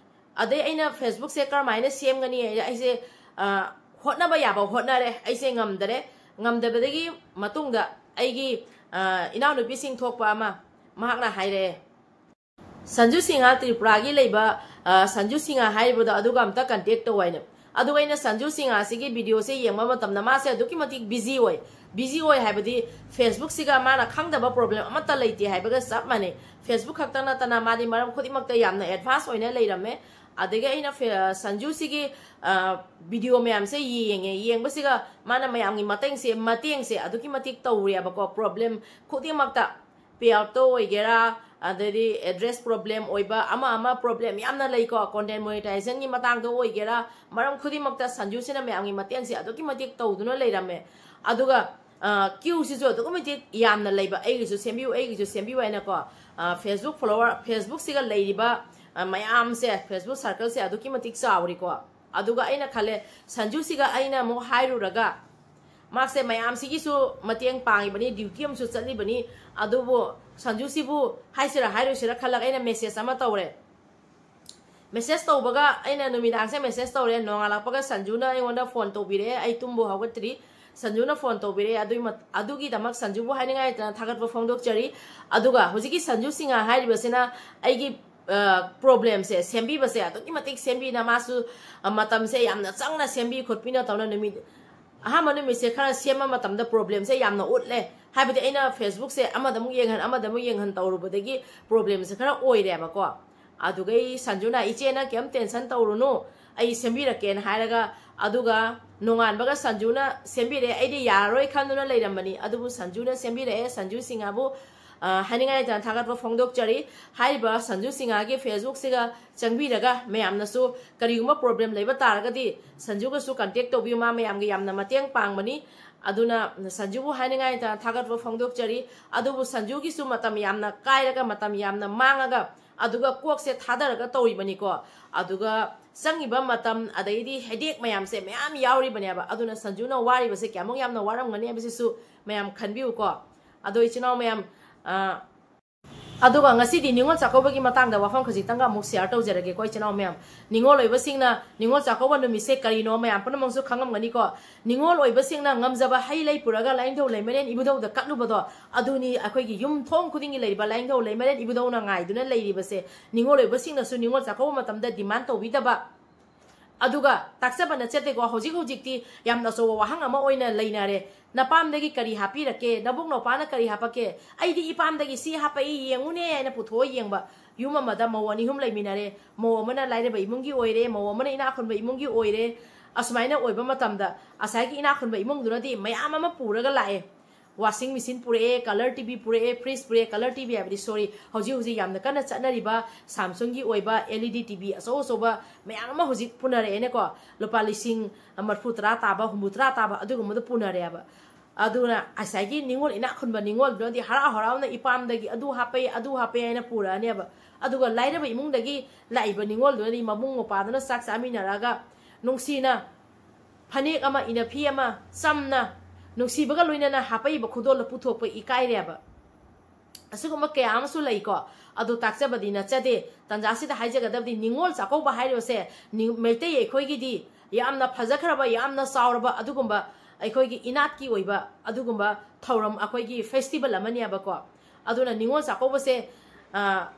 ꯑꯗꯩ ꯑꯩꯅ Facebook ꯁꯦ ꯀꯔꯝꯍꯥꯏꯅ ꯁꯦꯝꯒꯅꯤ ꯍꯥꯏꯅ ꯑꯩꯁꯦ, ꯑ, ꯍꯣꯠꯅꯕ ꯌꯥꯕ ꯍꯣꯠꯅꯔꯦ, ꯑꯩꯁꯦ ꯉꯝꯗꯔꯦ꯫ ꯉꯝꯗꯕꯗꯒꯤ ꯃꯇꯨꯡꯗ ꯑꯩꯒꯤ, ꯑ, ꯏꯅꯥꯎꯅꯨꯄꯤꯁꯤꯡ ꯊꯣꯛꯄ ꯑꯃ, ꯃꯍꯥꯛꯅ ꯍꯥꯏꯔꯛꯑꯦ, "ꯁꯟꯖꯨ ꯁꯤꯡꯍ ꯇ꯭ꯔꯤꯄꯨꯔꯥꯒꯤ ꯂꯩꯕ, ꯑ, ꯁꯟꯖꯨ ꯁꯤꯡꯍ ꯍꯥꯏꯔꯤꯕꯗꯣ ꯑꯗꯨꯒ ꯑꯝꯇ contact ꯇꯧ" ꯍꯥꯏꯅ꯫ ꯑꯗꯨꯒ ꯑꯩꯅ ꯁꯟꯖꯨ ꯁꯤꯡꯍꯁꯤꯒꯤ ꯚꯤꯗꯤꯑꯣꯁꯦ ꯌꯦꯡꯕ ꯃꯇꯝꯗ ꯃꯥꯁꯦ ꯑꯗꯨꯛꯀꯤ ꯃꯇꯤꯛ busy ꯑꯣꯏ꯫ Busy ꯑꯣꯏ ꯍꯥꯏꯕꯗꯤ Facebook ꯁꯤꯒ ꯃꯥꯅ ꯈꯪꯗꯕ problem ꯑꯃꯠꯇ ꯂꯩꯇꯦ ꯍꯥꯏꯕꯒ ꯆꯞ ꯃꯥꯟꯅꯩ꯫ Facebook ꯈꯛꯇ ꯅꯠꯇꯅ ꯃꯥꯗꯤ ꯃꯔꯝ ꯈꯨꯗꯤꯡꯃꯛꯇ ꯌꯥꯝꯅ advance ꯑꯣꯏꯅ ꯂꯩꯔꯝꯃꯦ꯫ ꯑꯗꯒꯤ ꯑꯩꯅ ꯐꯦ- ꯁꯟꯖꯨꯁꯤꯒꯤ ꯚꯤꯗꯤꯑꯣ ꯃꯌꯥꯝꯁꯦ ꯌꯦꯡꯉꯦ꯫ ꯌꯦꯡꯕꯁꯤꯒ ꯃꯥꯅ ꯃꯌꯥꯝꯒꯤ ꯃꯇꯦꯡꯁꯦ ꯃꯇꯦꯡꯁꯦ ꯑꯗꯨꯛꯀꯤ ꯃꯇꯤꯛ ꯇꯧꯔꯦꯕꯀꯣ꯫ ꯄ꯭ꯔꯣꯕ꯭ꯂꯦꯝ ꯈꯨꯗꯤꯡꯃꯛꯇ, ꯄꯦ ꯑꯥꯎꯠꯇ ꯑꯣꯏꯒꯦꯔꯥ, ꯑꯗꯩꯗꯤ ꯑꯦꯗ꯭ꯔꯦꯁ ꯄ꯭ꯔꯣꯕ꯭ꯂꯦꯝ ꯑꯣꯏꯕ, ꯑꯃ ꯑꯃ ꯄ꯭ꯔꯣꯕ꯭ꯂꯦꯝ ꯌꯥꯝꯅ ꯂꯩꯀꯣ꯫ ꯀꯣꯟꯇꯦꯟ ꯃꯣꯅꯤꯇꯥꯏꯖꯦꯁꯟꯒꯤ ꯃꯇꯥꯡꯗ ꯑꯣꯏꯒꯦꯔꯥ, ꯃꯔꯝ ꯈꯨꯗꯤꯡꯃꯛꯇ ꯁꯟꯖꯨꯁꯤꯅ ꯃꯌꯥꯝꯒꯤ ꯃꯇꯦꯡꯁꯦ ꯑꯗꯨꯛꯀꯤ ꯃꯇꯤꯛ ꯇꯧꯗꯨꯅ ꯂꯩꯔꯝꯃꯦ꯫ ꯑꯗꯨꯒ ꯀ꯭ꯌꯨꯁꯤꯁꯨ ꯑꯗꯨꯛꯀꯤ ꯃꯇꯤꯛ ꯌꯥꯝꯅ ꯂꯩꯕ, "ꯑꯩꯒꯤꯁꯨ ꯁꯦꯝꯕꯤꯌꯨ, ꯑꯩꯒꯤꯁꯨ ꯁꯦꯝꯕꯤꯌꯨ" ꯍꯥꯏꯅꯀꯣ꯫ ꯐꯦꯁꯕꯨꯛ ꯐꯣꯂꯣꯋꯔ, ꯐꯦꯁꯕꯨꯛꯁꯤꯒ ꯂꯩꯔꯤꯕ ꯃꯌꯥꯝꯁꯦ, ꯐꯦꯁꯕꯨꯛ ꯁꯥꯔꯀꯜꯁꯦ ꯑꯗꯨꯛꯀꯤ ꯃꯇꯤꯛ ꯆꯥꯎꯔꯤꯀꯣ꯫ ꯑꯗꯨꯒ ꯑꯩꯅ ꯈꯜꯂꯦ, ꯁꯟꯖꯨꯁꯤꯒ ꯑꯩꯅ ꯑꯃꯨꯛ ꯍꯥꯏꯔꯨꯔꯒ, ꯃꯥꯁꯦ ꯃꯌꯥꯝꯁꯤꯒꯤꯁꯨ ꯃꯇꯦꯡ ꯄꯥꯡꯉꯤꯕꯅꯤ, ꯗ꯭ꯌꯨꯇꯤ ꯑꯃꯁꯨ ꯆꯠꯂꯤꯕꯅꯤ꯫ ꯑꯗꯨꯕꯨ ꯁꯟꯖꯨꯁꯤꯕꯨ ꯍꯥꯏꯁꯤꯔꯥ ꯍꯥꯏꯔꯣꯏꯁꯤꯔꯥ ꯈꯜꯂꯒ ꯑꯩꯅ ꯃꯦꯁꯦꯖ ꯑꯃ ꯇꯧꯔꯦ꯫ ꯃꯦꯁꯦꯖ ꯇꯧꯕꯒ, ꯑꯩꯅ ꯅꯨꯃꯤꯗꯥꯡꯁꯦ ꯃꯦꯁꯦꯖ ꯇꯧꯔꯦ, ꯅꯣꯡꯉꯥꯜꯂꯛꯄꯒ ꯁꯟꯖꯨꯅ ꯑꯩꯉꯣꯟꯗ ꯐꯣꯟ ꯇꯧꯕꯤꯔꯛꯑꯦ꯫ ꯑꯩ ꯇꯨꯝꯕ ꯍꯧꯒꯠꯇ꯭ꯔꯤ꯫ ꯁꯟꯖꯨꯅ ꯐꯣꯟ ꯇꯧꯕꯤꯔꯛꯑꯦ꯫ ꯑꯗꯨꯒꯤ ꯃꯠ- ꯑꯗꯨꯒꯤꯗꯃꯛ ꯁꯟꯖꯨꯕꯨ ꯍꯥꯏꯅꯤꯡꯉꯥꯏ ꯂꯩꯇꯅ ꯊꯥꯒꯠꯄ ꯐꯣꯡꯗꯣꯛꯆꯔꯤ꯫ ꯑꯗꯨꯒ ꯍꯧꯖꯤꯛꯀꯤ ꯁꯟꯖꯨ ꯁꯤꯡꯍ ꯍꯥꯏꯔꯤꯕꯁꯤꯅ ꯑꯩꯒꯤ ꯄ꯭ꯔꯣꯕ꯭ꯂꯦꯝꯁꯦ ꯁꯦꯝꯕꯤꯕꯁꯦ ꯑꯗꯨꯛꯀꯤ ꯃꯇꯤꯛ ꯁꯦꯝꯕꯤꯅ, ꯃꯥꯁꯨ ꯃꯇꯝꯁꯦ ꯌꯥꯝꯅ ꯆꯪꯅ ꯁꯦꯝꯕꯤ ꯈꯣꯠꯄꯤꯅ ꯇꯧꯅ ꯅꯨꯃꯤꯠ ꯑꯍꯥꯟꯕ ꯅꯨꯃꯤꯠꯁꯦ ꯈꯔ ꯁꯦꯝꯕ ꯃꯇꯝꯗ ꯄ꯭ꯔꯣꯕ꯭ꯂꯦꯝꯁꯦ ꯌꯥꯝꯅ ꯎꯠꯂꯦ꯫ ꯍꯥꯏꯕꯗꯤ ꯑꯩꯅ ꯐꯦꯁꯕꯨꯛꯁꯦ ꯑꯃꯗ ꯑꯃꯨꯛ ꯌꯦꯡꯍꯟ, ꯑꯃꯗ ꯑꯃꯨꯛ ꯌꯦꯡꯍꯟ ꯇꯧꯔꯨꯕꯗꯒꯤ ꯄ꯭ꯔꯣꯕ꯭ꯂꯦꯝꯁꯦ ꯈꯔ ꯑꯣꯏꯔꯦꯕꯀꯣ꯫ ꯑꯗꯨꯒꯩ ꯁꯟꯖꯨꯅ, "ꯏꯆꯦ, ꯅꯪ ꯀꯩꯝ ꯇꯦꯟꯁꯟ ꯇꯧꯔꯨꯅꯨ, ꯑꯩ ꯁꯦꯝꯕꯤꯔꯛꯀꯦꯅ" ꯍꯥꯏꯔꯒ, ꯑꯗꯨꯒ ꯅꯣꯡꯉꯥꯟꯕꯒ ꯁꯟꯖꯨꯅ ꯁꯦꯝꯕꯤꯔꯛꯑꯦ꯫ ꯑꯩꯗꯤ ꯌꯥꯔꯔꯣꯏ ꯈꯟꯗꯨꯅ ꯂꯩꯔꯝꯕꯅꯤ, ꯑꯗꯨꯕꯨ ꯁꯟꯖꯨꯅ ꯁꯦꯝꯕꯤꯔꯛꯑꯦ꯫ ꯁꯟꯖꯨ ꯁꯤꯡꯍꯕꯨ, ꯑ, ꯍꯥꯏꯅꯤꯡꯉꯥꯏ ꯂꯩꯇꯅ ꯊꯥꯒꯠꯄ ꯐꯣꯡꯗꯣꯛꯆꯔꯤ꯫ ꯍꯥꯏꯔꯤꯕ ꯁꯟꯖꯨ ꯁꯤꯡꯍꯒꯤ ꯐꯦꯁꯕꯨꯛꯁꯤꯒ ꯆꯪꯕꯤꯔꯒ ꯃꯌꯥꯝꯅꯁꯨ ꯀꯔꯤꯒꯨꯝꯕ ꯄ꯭ꯔꯣꯕ꯭ꯂꯦꯝ ꯂꯩꯕ ꯇꯥꯔꯒꯗꯤ ꯁꯟꯖꯨꯒꯁꯨ ꯀꯟꯇꯦꯛ ꯇꯧꯕꯤꯌꯨ, ꯃꯥ ꯃꯌꯥꯝꯒꯤ ꯌꯥꯝꯅ ꯃꯇꯦꯡ ꯄꯥꯡꯕꯅꯤ꯫ ꯑꯗꯨꯅ ꯁꯟꯖꯨꯕꯨ ꯍꯥꯏꯅꯤꯡꯉꯥꯏ ꯂꯩꯇꯅ ꯊꯥꯒꯠꯄ ꯐꯣꯡꯗꯣꯛꯆꯔꯤ꯫ ꯑꯗꯨꯕꯨ ꯁꯟꯖꯨꯒꯤꯁꯨ ꯃꯇꯝ ꯌꯥꯝꯅ ꯀꯥꯏꯔꯒ, ꯃꯇꯝ ꯌꯥꯝꯅ ꯃꯥꯡꯉꯒ, ꯑꯗꯨꯒ ꯀꯣꯛꯁꯦ ꯊꯥꯗꯔꯒ ꯇꯧꯔꯤꯕꯅꯤꯀꯣ꯫ ꯑꯗꯨꯒ ꯆꯪꯉꯤꯕ ꯃꯇꯝ, ꯑꯗꯩꯗꯤ ꯍꯦꯗꯦꯛ ꯃꯌꯥꯝꯁꯦ ꯃꯌꯥꯝ ꯌꯥꯎꯔꯤꯕꯅꯦꯕ꯫ ꯑꯗꯨꯅ ꯁꯟꯖꯨꯅ ꯋꯥꯔꯤꯕꯁꯦ ꯀꯌꯥꯃꯨꯛ ꯌꯥꯝꯅ ꯋꯥꯔꯝꯒꯅꯤ ꯍꯥꯏꯕꯁꯤꯁꯨ ꯃꯌꯥꯝ ꯈꯟꯕꯤꯌꯨꯀꯣ꯫ ꯑꯗꯣ ꯏꯆꯤꯟ ꯏꯅꯥꯎ ꯃꯌꯥꯝ, ꯑ, ꯑꯗꯨꯒ ꯉꯁꯤꯗꯤ ꯅꯤꯉꯣꯜ ꯆꯥꯛꯀꯧꯕꯒꯤ ꯃꯇꯥꯡꯗ ꯋꯥꯐꯝ ꯈꯖꯤꯛꯇꯪꯒ ꯑꯃꯨꯛ ꯁꯤꯌꯥꯔ ꯇꯧꯖꯔꯒꯦꯀꯣ, ꯏꯆꯤꯟ ꯏꯅꯥꯎ ꯃꯌꯥꯝ꯫ ꯅꯤꯉꯣꯜ ꯑꯣꯏꯕꯁꯤꯡꯅ ꯅꯤꯉꯣꯜ ꯆꯥꯛꯀꯧꯕ ꯅꯨꯃꯤꯠꯁꯦ ꯀꯔꯤꯅꯣ ꯃꯌꯥꯝ ꯄꯨꯝꯅꯃꯛꯁꯨ ꯈꯪꯉꯝꯒꯅꯤꯀꯣ꯫ ꯅꯤꯉꯣꯜ ꯑꯣꯏꯕꯁꯤꯡꯅ ꯉꯝꯖꯕ ꯍꯩ ꯂꯩ ꯄꯨꯔꯒ ꯂꯥꯏꯅꯤꯡꯊꯧ ꯂꯩꯃꯔꯦꯟ ꯏꯕꯨꯙꯧꯗ ꯀꯠꯂꯨꯕꯗꯣ, ꯑꯗꯨꯅꯤ ꯑꯩꯈꯣꯏꯒꯤ ꯌꯨꯝ ꯊꯣꯡ ꯈꯨꯗꯤꯡꯒꯤ ꯂꯩꯔꯤꯕ ꯂꯥꯏꯅꯤꯡꯊꯧ ꯂꯩꯃꯔꯦꯟ ꯏꯕꯨꯙꯧꯅ ꯉꯥꯏꯗꯨꯅ ꯂꯩꯔꯤꯕꯁꯦ꯫ ꯅꯤꯉꯣꯜ ꯑꯣꯏꯕꯁꯤꯡꯅꯁꯨ ꯅꯤꯉꯣꯜ ꯆꯥꯛꯀꯧꯕ ꯃꯇꯝꯗ ꯗꯤꯃꯥꯟ ꯇꯧꯕꯤꯗꯕ, ꯑꯗꯨꯒ ꯇꯥꯛꯆꯕ ꯅꯠꯆꯗꯦꯀꯣ, ꯍꯧꯖꯤꯛ ꯍꯧꯖꯤꯛꯇꯤ ꯌꯥꯝꯅ ꯑꯆꯧꯕ ꯋꯥꯍꯪ ꯑꯃ ꯑꯣꯏꯅ ꯂꯩꯅꯔꯦ꯫ "ꯅꯄꯥꯝꯗꯒꯤ ꯀꯔꯤ ꯍꯥꯞꯄꯤꯔꯛꯀꯦ? ꯅꯕꯨꯡ ꯅꯧꯄꯥꯅ ꯀꯔꯤ ꯍꯥꯞꯄꯛꯀꯦ?" "ꯑꯩꯗꯤ ꯏꯄꯥꯝꯗꯒꯤ ꯁꯤ ꯍꯥꯞꯄꯛꯏ, ꯌꯦꯡꯉꯨꯅꯦ" ꯍꯥꯏꯅ ꯄꯨꯊꯣꯛꯑ ꯌꯦꯡꯕ꯫ ꯌꯨꯝ ꯑꯃꯗ ꯃꯧ ꯑꯅꯤ ꯑꯍꯨꯝ ꯂꯩꯃꯤꯟꯅꯔꯦ, ꯃꯧ ꯑꯃꯅ ꯂꯥꯏꯔꯕ ꯏꯃꯨꯡꯒꯤ ꯑꯣꯏꯔꯦ, ꯃꯧ ꯑꯃꯅ ꯏꯅꯥꯛ ꯈꯨꯟꯕ ꯏꯃꯨꯡꯒꯤ ꯑꯣꯏꯔꯦ꯫ ꯑꯁꯨꯃꯥꯏꯅ ꯑꯣꯏꯕ ꯃꯇꯝꯗ ꯉꯁꯥꯏꯒꯤ ꯏꯅꯥꯛ ꯈꯨꯟꯕ ꯏꯃꯨꯡꯗꯨꯅꯗꯤ ꯃꯌꯥꯝ ꯑꯃ ꯄꯨꯔꯒ ꯂꯥꯛꯑꯦ꯫ ꯋꯥꯁꯤꯡ ꯃꯦꯆꯤꯟ ꯄꯨꯔꯛꯑꯦ, ꯀꯂꯔ ꯇꯤ ꯚꯤ ꯄꯨꯔꯛꯑꯦ, ꯐ꯭ꯔꯤꯖ ꯄꯨꯔꯛꯑꯦ꯫ ꯀꯂꯔ ꯇꯤ ꯚꯤ ꯍꯥꯏꯕꯗꯤ, ꯁꯣꯔꯤ, ꯍꯧꯖꯤꯛ ꯍꯧꯖꯤꯛ ꯌꯥꯝꯅ ꯀꯟꯅ ꯆꯠꯅꯔꯤꯕ ꯁꯥꯝꯁꯨꯡꯒꯤ ꯑꯣꯏꯕ L E D T V ꯑꯆꯧ ꯑꯆꯧꯕ ꯃꯌꯥꯝ ꯑꯃ ꯍꯧꯖꯤꯛ ꯄꯨꯅꯔꯛꯑꯦꯅꯦꯀꯣ꯫ ꯂꯨꯄꯥ ꯂꯤꯁꯤꯡ ꯃꯔꯤꯐꯨ ꯇꯔꯥ ꯇꯥꯕ, ꯍꯨꯝꯐꯨ ꯇꯔꯥ ꯇꯥꯕ ꯑꯗꯨꯒꯨꯝꯕꯗꯣ ꯄꯨꯅꯔꯛꯑꯦꯕ꯫ ꯑꯗꯨꯅ ꯉꯁꯥꯏꯒꯤ ꯅꯤꯉꯣꯜ, ꯏꯅꯥꯛ ꯈꯨꯟꯕ ꯅꯤꯉꯣꯜꯗꯨꯅꯗꯤ ꯍꯔꯥꯎ ꯍꯔꯥꯎꯅ ꯏꯄꯥꯝꯗꯒꯤ ꯑꯗꯨ ꯍꯥꯞꯄꯦ, ꯑꯗꯨ ꯍꯥꯞꯄꯦ ꯍꯥꯏꯅ ꯄꯨꯔꯛꯑꯅꯦꯕ꯫ ꯑꯗꯨꯒ ꯂꯥꯏꯔꯕ ꯏꯃꯨꯡꯗꯒꯤ ꯂꯥꯛꯏꯕ ꯅꯤꯉꯣꯜꯗꯨꯅꯗꯤ ꯃꯕꯨꯡ ꯃꯧꯄ꯭ꯋꯥꯗꯨꯅ ꯆꯥꯛ ꯆꯥꯃꯤꯟꯅꯔꯒ ꯅꯨꯡꯁꯤꯅ ꯐꯅꯦꯛ ꯑꯃ, ꯏꯅꯐꯤ ꯑꯃ, ꯆꯝꯅ, ꯅꯨꯡꯁꯤꯕꯒ ꯂꯣꯏꯅꯅ ꯍꯥꯞꯄꯛꯏꯕ ꯈꯨꯗꯣꯜꯗꯣ ꯄꯨꯊꯣꯛꯄ ꯏꯀꯥꯏꯔꯦꯕ꯫ ꯑꯁꯤꯒꯨꯝꯕ ꯀꯌꯥ ꯑꯃꯁꯨ ꯂꯩꯀꯣ꯫ ꯑꯗꯣ ꯇꯥꯛꯆꯕꯗꯤ ꯅꯠꯆꯗꯦ꯫ ꯇꯟꯖꯥꯁꯤꯗ ꯍꯥꯏꯖꯒꯗꯕꯗꯤ, ꯅꯤꯉꯣꯜ ꯆꯥꯛꯀꯧꯕ ꯍꯥꯏꯔꯤꯕꯁꯦ ꯅꯤ-, ꯃꯩꯇꯩ ꯑꯩꯈꯣꯏꯒꯤꯗꯤ ꯌꯥꯝꯅ ꯐꯖꯈ꯭ꯔꯕ, ꯌꯥꯝꯅ ꯆꯥꯎꯔꯕ ꯑꯗꯨꯒꯨꯝꯕ ꯑꯩꯈꯣꯏꯒꯤ ꯏꯅꯥꯠꯀꯤ ꯑꯣꯏꯕ ꯑꯗꯨꯒꯨꯝꯕ ꯊꯧꯔꯝ, ꯑꯩꯈꯣꯏꯒꯤ ꯐꯦꯁꯇꯤꯚꯦꯜ ꯑꯃꯅꯦꯕꯀꯣ꯫ ꯑꯗꯨꯅ ꯅꯤꯉꯣꯜ ꯆꯥꯛꯀꯧꯕꯁꯦ, ꯑ,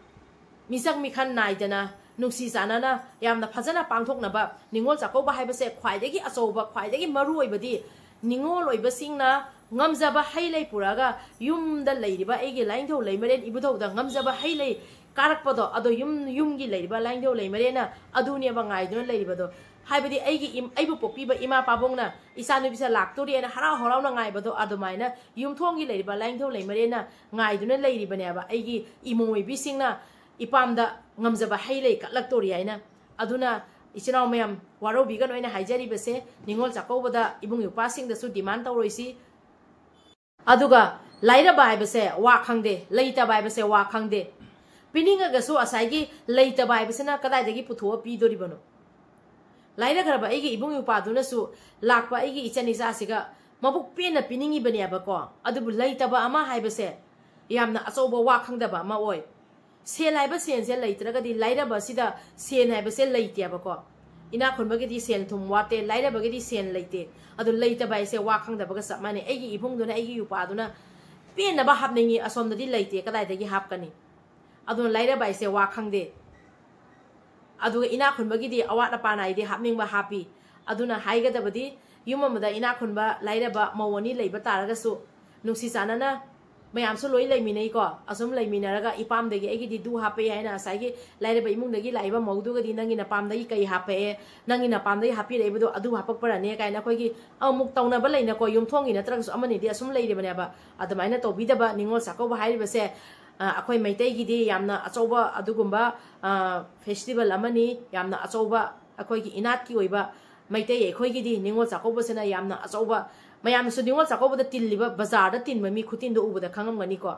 ꯃꯤꯆꯪ ꯃꯤꯈꯟ ꯅꯥꯏꯗꯅ, ꯅꯨꯡꯁꯤ ꯆꯥꯟꯅꯅ, ꯌꯥꯝꯅ ꯐꯖꯅ ꯄꯥꯡꯊꯣꯛꯅꯕ ꯅꯤꯉꯣꯜ ꯆꯥꯛꯀꯧꯕ ꯍꯥꯏꯕꯁꯦ ꯈ꯭ꯋꯥꯏꯗꯒꯤ ꯑꯆꯧꯕ, ꯈ꯭ꯋꯥꯏꯗꯒꯤ ꯃꯔꯨ ꯑꯣꯏꯕꯗꯤ ꯅꯤꯉꯣꯜ ꯑꯣꯏꯕꯁꯤꯡꯅ ꯉꯝꯖꯕ ꯍꯩ ꯂꯩ ꯄꯨꯔꯛꯑꯒ ꯌꯨꯝꯗ ꯂꯩꯔꯤꯕ ꯑꯩꯒꯤ ꯂꯥꯏꯅꯤꯡꯊꯧ ꯂꯩꯃꯔꯦꯟ ꯏꯕꯨꯙꯧꯗ ꯉꯝꯖꯕ ꯍꯩ ꯂꯩ ꯀꯥꯔꯛꯄꯗꯣ, ꯑꯗꯣ ꯌꯨꯝ, ꯌꯨꯝꯒꯤ ꯂꯩꯔꯤꯕ ꯂꯥꯏꯅꯤꯡꯊꯧ ꯂꯩꯃꯔꯦꯟꯅ ꯑꯗꯨꯅꯦꯕ ꯉꯥꯏꯗꯨꯅ ꯂꯩꯔꯤꯕꯗꯣ꯫ ꯍꯥꯏꯕꯗꯤ ꯑꯩꯒꯤ ꯏꯝ-, ꯑꯩꯕꯨ ꯄꯣꯛꯄꯤꯕ ꯏꯃꯥ ꯄꯥꯕꯨꯡꯅ ꯏꯆꯥꯅꯨꯄꯤꯁꯦ ꯂꯥꯛꯇꯣꯔꯦꯅ ꯍꯔꯥꯎ ꯍꯔꯥꯎꯅ ꯉꯥꯏꯕꯗꯣ, ꯑꯗꯨꯃꯥꯏꯅ ꯌꯨꯝꯊꯣꯡꯒꯤ ꯂꯩꯔꯤꯕ ꯂꯥꯏꯅꯤꯡꯊꯧ ꯂꯩꯃꯔꯦꯟꯅ ꯉꯥꯏꯗꯨꯅ ꯂꯩꯔꯤꯕꯅꯦꯕ ꯑꯩꯒꯤ ꯏꯃꯣꯏꯕꯤꯁꯤꯡꯅ ꯏꯄꯥꯝꯗ ꯉꯝꯖꯕ ꯍꯩ ꯂꯩ ꯀꯠꯂꯛꯇꯣꯔꯤ ꯍꯥꯏꯅ꯫ ꯑꯗꯨꯅ ꯏꯆꯤꯟ ꯏꯅꯥꯎ ꯃꯌꯥꯝ, ꯋꯥꯔꯧꯕꯤꯒꯅꯨ ꯑꯩꯅ ꯍꯥꯏꯖꯔꯤꯕꯁꯦ, ꯅꯤꯉꯣꯜ ꯆꯥꯛꯀꯧꯕꯗ ꯏꯕꯨꯡ ꯏꯄ꯭ꯋꯥꯁꯤꯡꯗꯁꯨ demand ꯇꯧꯔꯣꯏꯁꯤ꯫ ꯑꯗꯨꯒ ꯂꯥꯏꯔꯕ ꯍꯥꯏꯕꯁꯦ ꯋꯥ ꯈꯪꯗꯦ, ꯂꯩꯇꯕ ꯍꯥꯏꯕꯁꯦ ꯋꯥ ꯈꯪꯗꯦ꯫ ꯄꯤꯅꯤꯡꯉꯒꯁꯨ ꯉꯁꯥꯏꯒꯤ ꯂꯩꯇꯕ ꯍꯥꯏꯕꯁꯤꯅ ꯀꯗꯥꯏꯗꯒꯤ ꯄꯨꯊꯣꯛꯑ ꯄꯤꯗꯣꯔꯤꯕꯅꯣ? ꯂꯥꯏꯔꯈ꯭ꯔꯕ ꯑꯩꯒꯤ ꯏꯕꯨꯡ ꯏꯄ꯭ꯋꯥꯗꯨꯅꯁꯨ ꯂꯥꯛꯄ ꯑꯩꯒꯤ ꯏꯆꯟ ꯏꯆꯥꯁꯤꯒ ꯃꯕꯨꯛ ꯄꯦꯟꯅ ꯄꯤꯅꯤꯡꯉꯤꯕꯅꯦꯕꯀꯣ꯫ ꯑꯗꯨꯕꯨ ꯂꯩꯇꯕ ꯑꯃ ꯍꯥꯏꯕꯁꯦ ꯌꯥꯝꯅ ꯑꯆꯧꯕ ꯋꯥ ꯈꯪꯗꯕ ꯑꯃ ꯑꯣꯏ꯫ ꯁꯦꯜ ꯍꯥꯏꯕ ꯁꯦꯟꯁꯦ ꯂꯩꯇ꯭ꯔꯒꯗꯤ ꯂꯥꯏꯔꯕ ꯑꯁꯤꯗ ꯁꯦꯟ ꯍꯥꯏꯕꯁꯦ ꯂꯩꯇꯦꯕꯀꯣ꯫ ꯏꯅꯥꯛ ꯈꯨꯟꯕꯒꯤꯗꯤ ꯁꯦꯟ ꯊꯨꯝ ꯋꯥꯠꯇꯦ, ꯂꯥꯏꯔꯕꯒꯤꯗꯤ ꯁꯦꯟ ꯂꯩꯇꯦ꯫ ꯑꯗꯨ ꯂꯩꯇꯕ ꯍꯥꯏꯁꯦ ꯋꯥ ꯈꯪꯗꯕꯒ ꯆꯞ ꯃꯥꯟꯅꯩ꯫ ꯑꯩꯒꯤ ꯏꯕꯨꯡꯗꯨꯅ, ꯑꯩꯒꯤ ꯏꯄ꯭ꯋꯥꯗꯨꯅ ꯄꯦꯟꯅꯕ ꯍꯥꯞꯅꯤꯡꯉꯤ, ꯑꯁꯣꯝꯗꯗꯤ ꯂꯩꯇꯦ, ꯀꯗꯥꯏꯗꯒꯤ ꯍꯥꯞꯀꯅꯤ? ꯑꯗꯨꯅ ꯂꯥꯏꯔꯕ ꯍꯥꯏꯁꯦ ꯋꯥ ꯈꯪꯗꯦ꯫ ꯑꯗꯨꯒ ꯏꯅꯥꯛ ꯈꯨꯟꯕꯒꯤꯗꯤ ꯑꯋꯥꯠ ꯑꯄꯥ ꯅꯥꯏꯗꯦ, ꯍꯥꯞꯅꯤꯡꯕ ꯍꯥꯞꯄꯤ꯫ ꯑꯗꯨꯅ ꯍꯥꯏꯒꯗꯕꯗꯤ, ꯌꯨꯝ ꯑꯃꯗ ꯏꯅꯥꯛ ꯈꯨꯟꯕ ꯂꯥꯏꯔꯕ ꯃꯧ ꯑꯅꯤ ꯂꯩꯕ ꯇꯥꯔꯒꯁꯨ, ꯅꯨꯡꯁꯤ ꯆꯥꯟꯅꯅ ꯃꯌꯥꯝꯁꯨ ꯂꯣꯏ ꯂꯩꯃꯤꯟꯅꯩꯀꯣ꯫ ꯑꯁꯨꯝ ꯂꯩꯃꯤꯟꯅꯔꯒ, "ꯏꯄꯥꯝꯗꯒꯤ ꯑꯩꯒꯤꯗꯤ ꯗꯨ ꯍꯥꯞꯄꯛꯑꯦ" ꯍꯥꯏꯅ, ꯉꯁꯥꯏꯒꯤ ꯂꯥꯏꯔꯕ ꯏꯃꯨꯡꯗꯒꯤ ꯂꯥꯛꯏꯕ ꯃꯧꯗꯨꯒꯗꯤ, "ꯅꯪꯒꯤ ꯅꯄꯥꯝꯗꯒꯤ ꯀꯩ ꯍꯥꯞꯄꯛꯑꯦ? ꯅꯪꯒꯤ ꯅꯄꯥꯝꯗꯒꯤ ꯍꯥꯞꯄꯤꯔꯛꯏꯕꯗꯣ ꯑꯗꯨ ꯍꯥꯞꯄꯛꯄꯔꯅꯦ?" ꯀꯥꯏꯅ ꯑꯩꯈꯣꯏꯒꯤ ꯑꯃꯨꯛ ꯇꯧꯅꯕ ꯂꯩꯅꯀꯣ, ꯌꯨꯝꯊꯣꯡꯒꯤ ꯅꯠꯇ꯭ꯔꯒꯁꯨ ꯑꯃꯅꯤꯗꯤ ꯑꯁꯨꯝ ꯂꯩꯔꯤꯕꯅꯦꯕ꯫ ꯑꯗꯨꯃꯥꯏꯅ ꯇꯧꯕꯤꯗꯕ, ꯅꯤꯉꯣꯜ ꯆꯥꯛꯀꯧꯕ ꯍꯥꯏꯔꯤꯕꯁꯦ, ꯑ, ꯑꯩꯈꯣꯏ ꯃꯩꯇꯩꯒꯤꯗꯤ ꯌꯥꯝꯅ ꯑꯆꯧꯕ ꯑꯗꯨꯒꯨꯝꯕ, ꯑ, festival ꯑꯃꯅꯤ, ꯌꯥꯝꯅ ꯑꯆꯧꯕ ꯑꯩꯈꯣꯏꯒꯤ ꯏꯅꯥꯠꯀꯤ ꯑꯣꯏꯕ ꯃꯩꯇꯩ ꯑꯩꯈꯣꯏꯒꯤꯗꯤ ꯅꯤꯉꯣꯜ ꯆꯥꯛꯀꯧꯕꯁꯤꯅ ꯌꯥꯝꯅ ꯑꯆꯧꯕ, ꯃꯌꯥꯝꯅꯁꯨ ꯅꯤꯉꯣꯜ ꯆꯥꯛꯀꯧꯕꯗ ꯇꯤꯜꯂꯤꯕ ꯕꯖꯥꯔꯗ ꯇꯤꯟꯕ ꯃꯤ ꯈꯨꯇꯤꯟꯗꯣ ꯎꯕꯗ ꯈꯪꯉꯝꯒꯅꯤꯀꯣ꯫